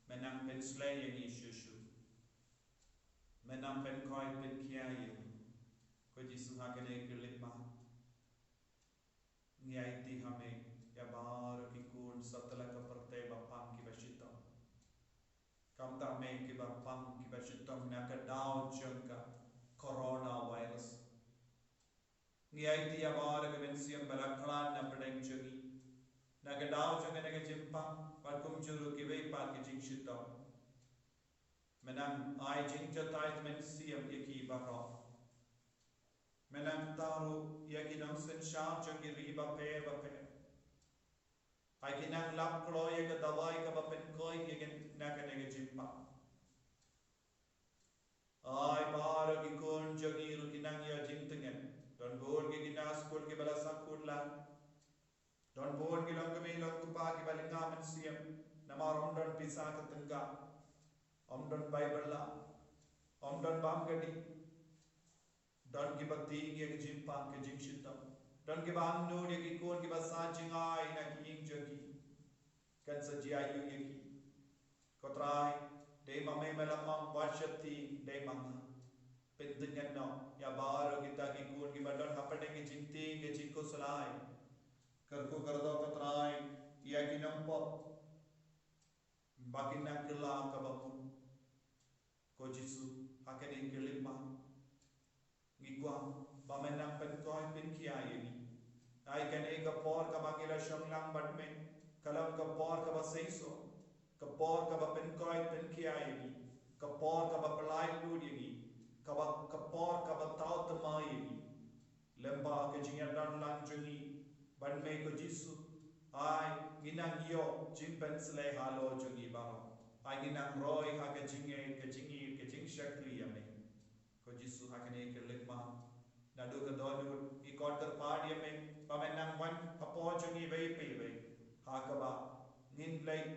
me nang pynsleh ïa ngi shuh shuh. Me nang pynkoit pynkhiah ïa ngi. Ko Jisu, ha kane ka khyllipmat ngi aiti ha me ïa baroh ki khun satlak ka pyrthei ba pang kiba shitom. Kumta me, kiba pang kiba shitom na ka daw jong ka coronavirus. Ngi aiti ïa baroh ki mynsiem ba la khlad na pdeng jong ngi na ka daw jong kane ka jingpang, bad kumjuh ruh kiwei pat ki jingshitom. Me nang ai jingjahthait mynsiem ïa ki baroh. Me nang thaw ruh ïa ki nongsynshar jong ki ri bapher bapher. Ai kin nang lap kloi ïa ka dawai kaba pynkoit ïa ki na kane ka jingpang. Ai baroh ki khun jong ngi ruh kin nang ïa jingtngen. Don bun ki khynnah skul kiba la sahkut lang. Don bun ki longkmie longkpa kiba lynga mynsiem namar ym don pisa ka tyngka, ym don bai bylla, ym don bam ka dih. Don kiba tieng ïa ka jingpang ka jingshitom. Don kiba angnud ïa ki khun kiba sah jngai na ki ïing jong ki. Kan sa jia ïa ki. Ko Trai, dei ma me me la ong, wat sheptieng, dei ma nga. Pyntngen noh ïa baroh kita ki khun kiba don hapdeng ka jingtieng ka jingkhuslai. Kyrkhu kyrdoh, ko Trai, ïa ki nongpop ba kin nang kylla kaba bun. Ko Jisu, ha kane ka khyllipmat ngi kwah ba me nang pynkoit pynkhiah ïa ngi. Ai kane ka por kaba ngi la shong lang bad me, ka long ka por kaba seisoh, ka por kaba pynkoit pynkhiah ïa ngi, ka por kaba pyllait lut ïa ngi, kaba, ka por kaba thaw thymmai ïa ngi. Lem bad ka jingïadon lang jong ngi bad me ko Jisu, ai ngi nang ïoh jingpynshlei halor jong ngi baroh. Ai ngi nang roi ha ka jingngeit, ka jingïeit, ka jingshakri ïa me. Ko Jisu, ha kane ka leit ma, naduh ka dohnud ngi khot kyrpad ïa me ba me nang wan hapoh jong ngi iwei pa iwei, ha kaba ngin leit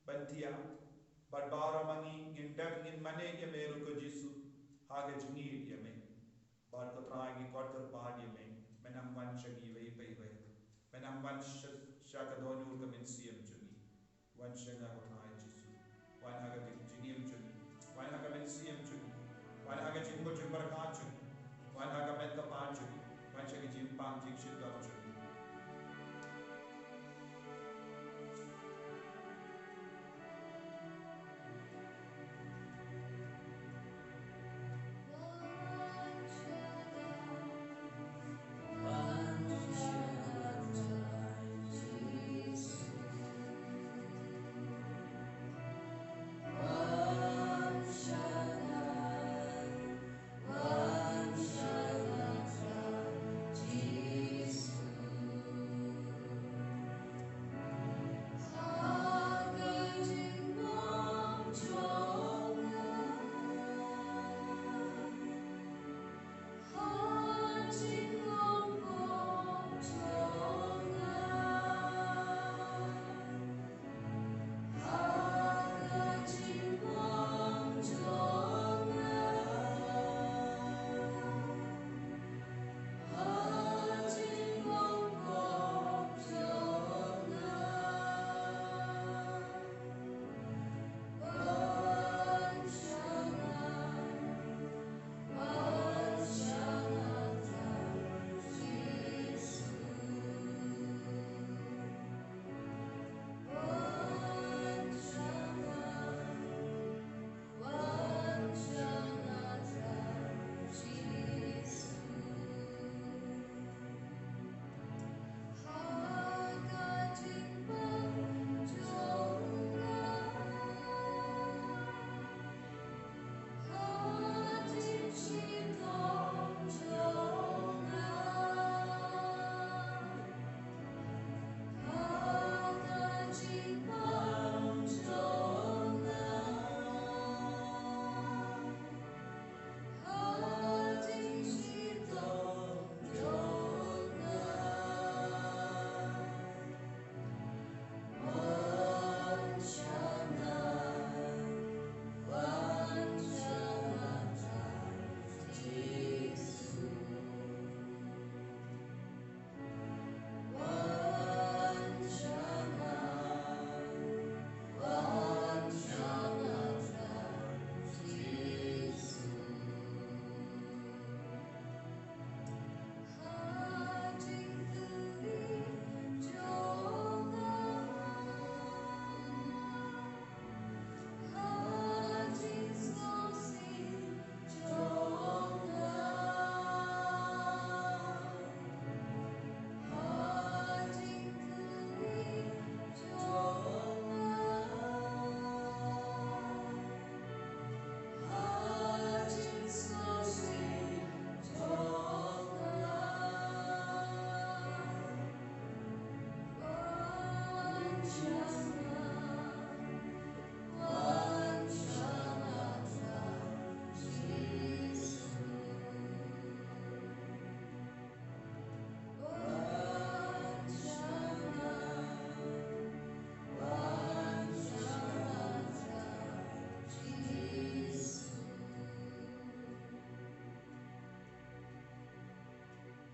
ban thiah, bad baroh ma ngi ngin dep ngin mane ïa me ruh ko Jisu, ha ka jingïeit ïa me. Bad ko Trai, ngi khot kyrpad ïa me, me nang wan sha ngi iwei pa iwei, me nang wan sha, sha ka dohnud ka mynsiem jong ngi. Wan sha nga ko Trai Jisu. Wan ha ka jing, jingim jong ngi. Wan ha ka mynsiem jong ngi. Wan ha ka jingmut jingpyrkhat jong ngi. Wan ha ka met ka phad jong ngi. Wan sha ka jingpang jingshitom jong ngi.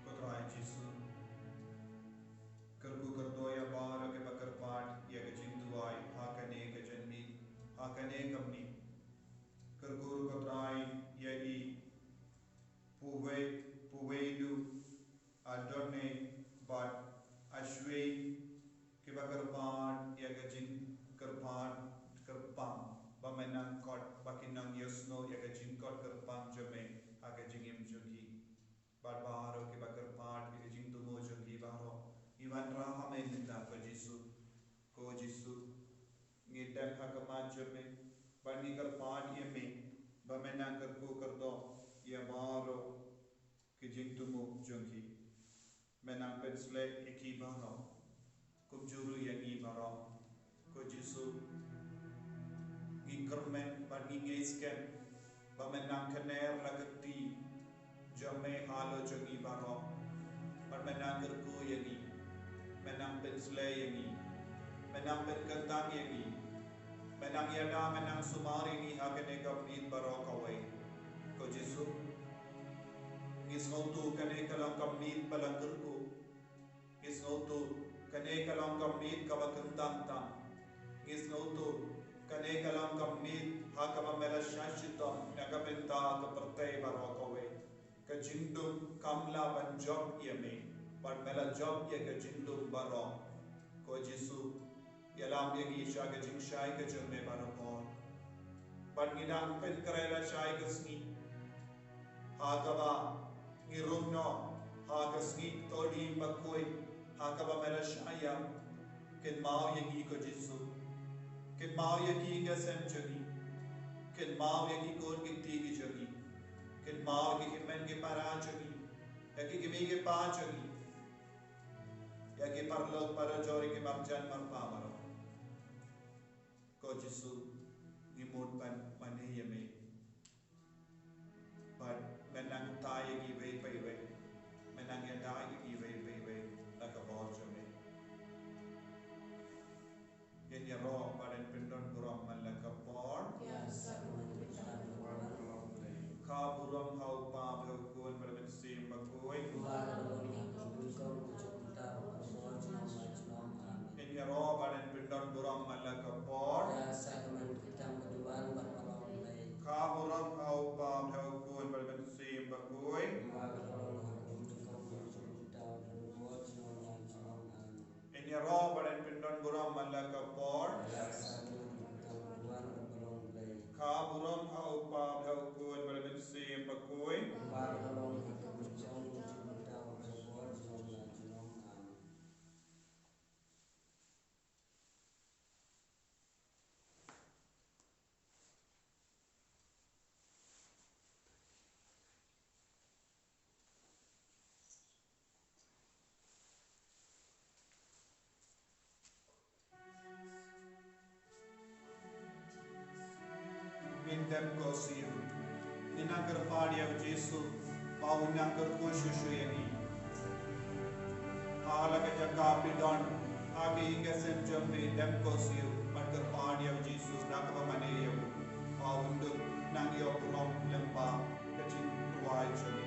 Ko Trai Jisu, kyrkhu kyrdoh ïa baroh kiba kyrpad ïa ka jingduwai ha kane ka janmiet, ha kane ka miet. Kyrkhu ruh ko Trai ïa i Puwei, Puwei Lu, a Donne bad a Shwei, kiba kyrpad ïa ka jingkyrpang, ba me nang khot ba kin nang ïasnoh ïa ka jingkhot kyrpang jong me ha ka jingim jong ki. Bad baroh kiba kyrpad ïa ka jingthmu jong ki baroh. Mynta ko Jisu, ko Jisu, ngi dem ha khmat jong me, bad ngi kyrpad ïa me ba men nang kyrkhu kyrdoh ïa baroh ki jingthmu jong ki. Men nang pynsleh ïa ki baroh, kumjuh ruh ïa ngi baroh. Ko Jisu, ngi kyrmen bad ngi ngeit skhem ba men nang kner la ka kti jong me halor jong ngi baroh. Bad men nang kyrkhu ïa ngi, men nang pynsleh ïa ngi, men nang pynkyntang ïa ngi, men nang ïada, men nang sumar ïa ngi ha kane ka miet baroh kawei. Ko Jisu, ngi sngewthuh kane ka long ka miet ba la kyrkhu. Ngi sngewthuh kane ka long ka miet kaba kyntang tam. Ngi sngewthuh kane ka long ka miet ha kaba me la shah shitom na ka bynta ka pyrthei baroh kawei. Ka jingdum kam lah ban jop ïa me, bad me la jop ïa ka jingdum baroh. Ko Jisu, ïalam ïa ngi sha ka jingshai ka jong me baroh por. Bad ngi dang pynkhreh lashai ka sngi ha kaba ngi rung noh ha ka sngi khyllipmat bakhuid ha kaba me la shah ïap. Kynmaw ïa ngi ko Jisu. Kynmaw ïa ki khynnah jong ngi. Kynmaw ïa ki khun ki kti ki jong ngi. Kynmaw ïa ki hynmen ki para jong ngi. Ïa ki kmie ki kpa jong ngi. Ïa ki paralok parajor, ïa ki marjan marpa baroh. Ko Jisu, ngi mut ban mane ïa me. Bad men nang thaw ïa ngi iwei pa iwei. Men nang ïada ïa ngi iwei pa iwei da ka bor jong me. Ngin ïaroh bad ngin pyndon burom man la ka por. Ka burom ha u Kpa bad ha u Khun bad ha u Mynsiem Bakhuid. Ngin ïaroh bad ngin pyndon burom man la ka por. Ka burom ha u Kpa bad ha u Khun bad ha u Mynsiem Bakhuid. Ngin ïaroh bad ngin pyndon burom man la ka por. Ka burom ha u Kpa bad ha u Khun bad ha u Mynsiem Bakhuid. Ngin dem ko siew. Ngin nang kyrpad ïa u Jisu ba un nang kyrkhu shuh shuh ïa ngi. Ha la ka jaka phi don, ha ka ïing ka sem jong phi, dem ko siew bad kyrpad ïa u Jisu da kaba mane ïa u, ba un nang ïoh burom lyngba ka jingrwai jong ngi.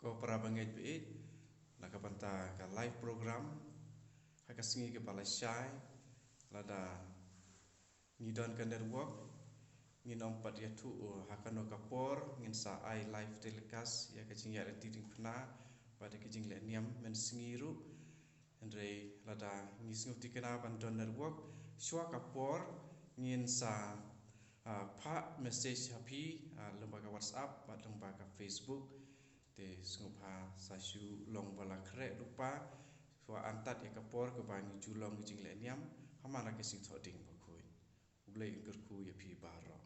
Ko para bangeit baieit, na ka bynta ka live program ha ka sngi kaba lashai, lada ngi don ka network, ngin ym pat ïathuh ha kano ka por ngin sa ai live telecast ïa ka jingïaid lynti diengphna bad ki jingleh niam mynsngi ruh. Hynrei lada ngi sngewthikna ban don network, shuwa ka por ngin sa Phah message ha phi lyngba ka WhatsApp bad lyngba ka Facebook. Te sngewbha sa shu long ba la khreh lypa, shuwa antad ïa ka por kaba ngi ju long ki jingleh niam ha man la ka Sngi Thohdieng Bakhuid. U Blei un kyrkhu ïa phi baroh.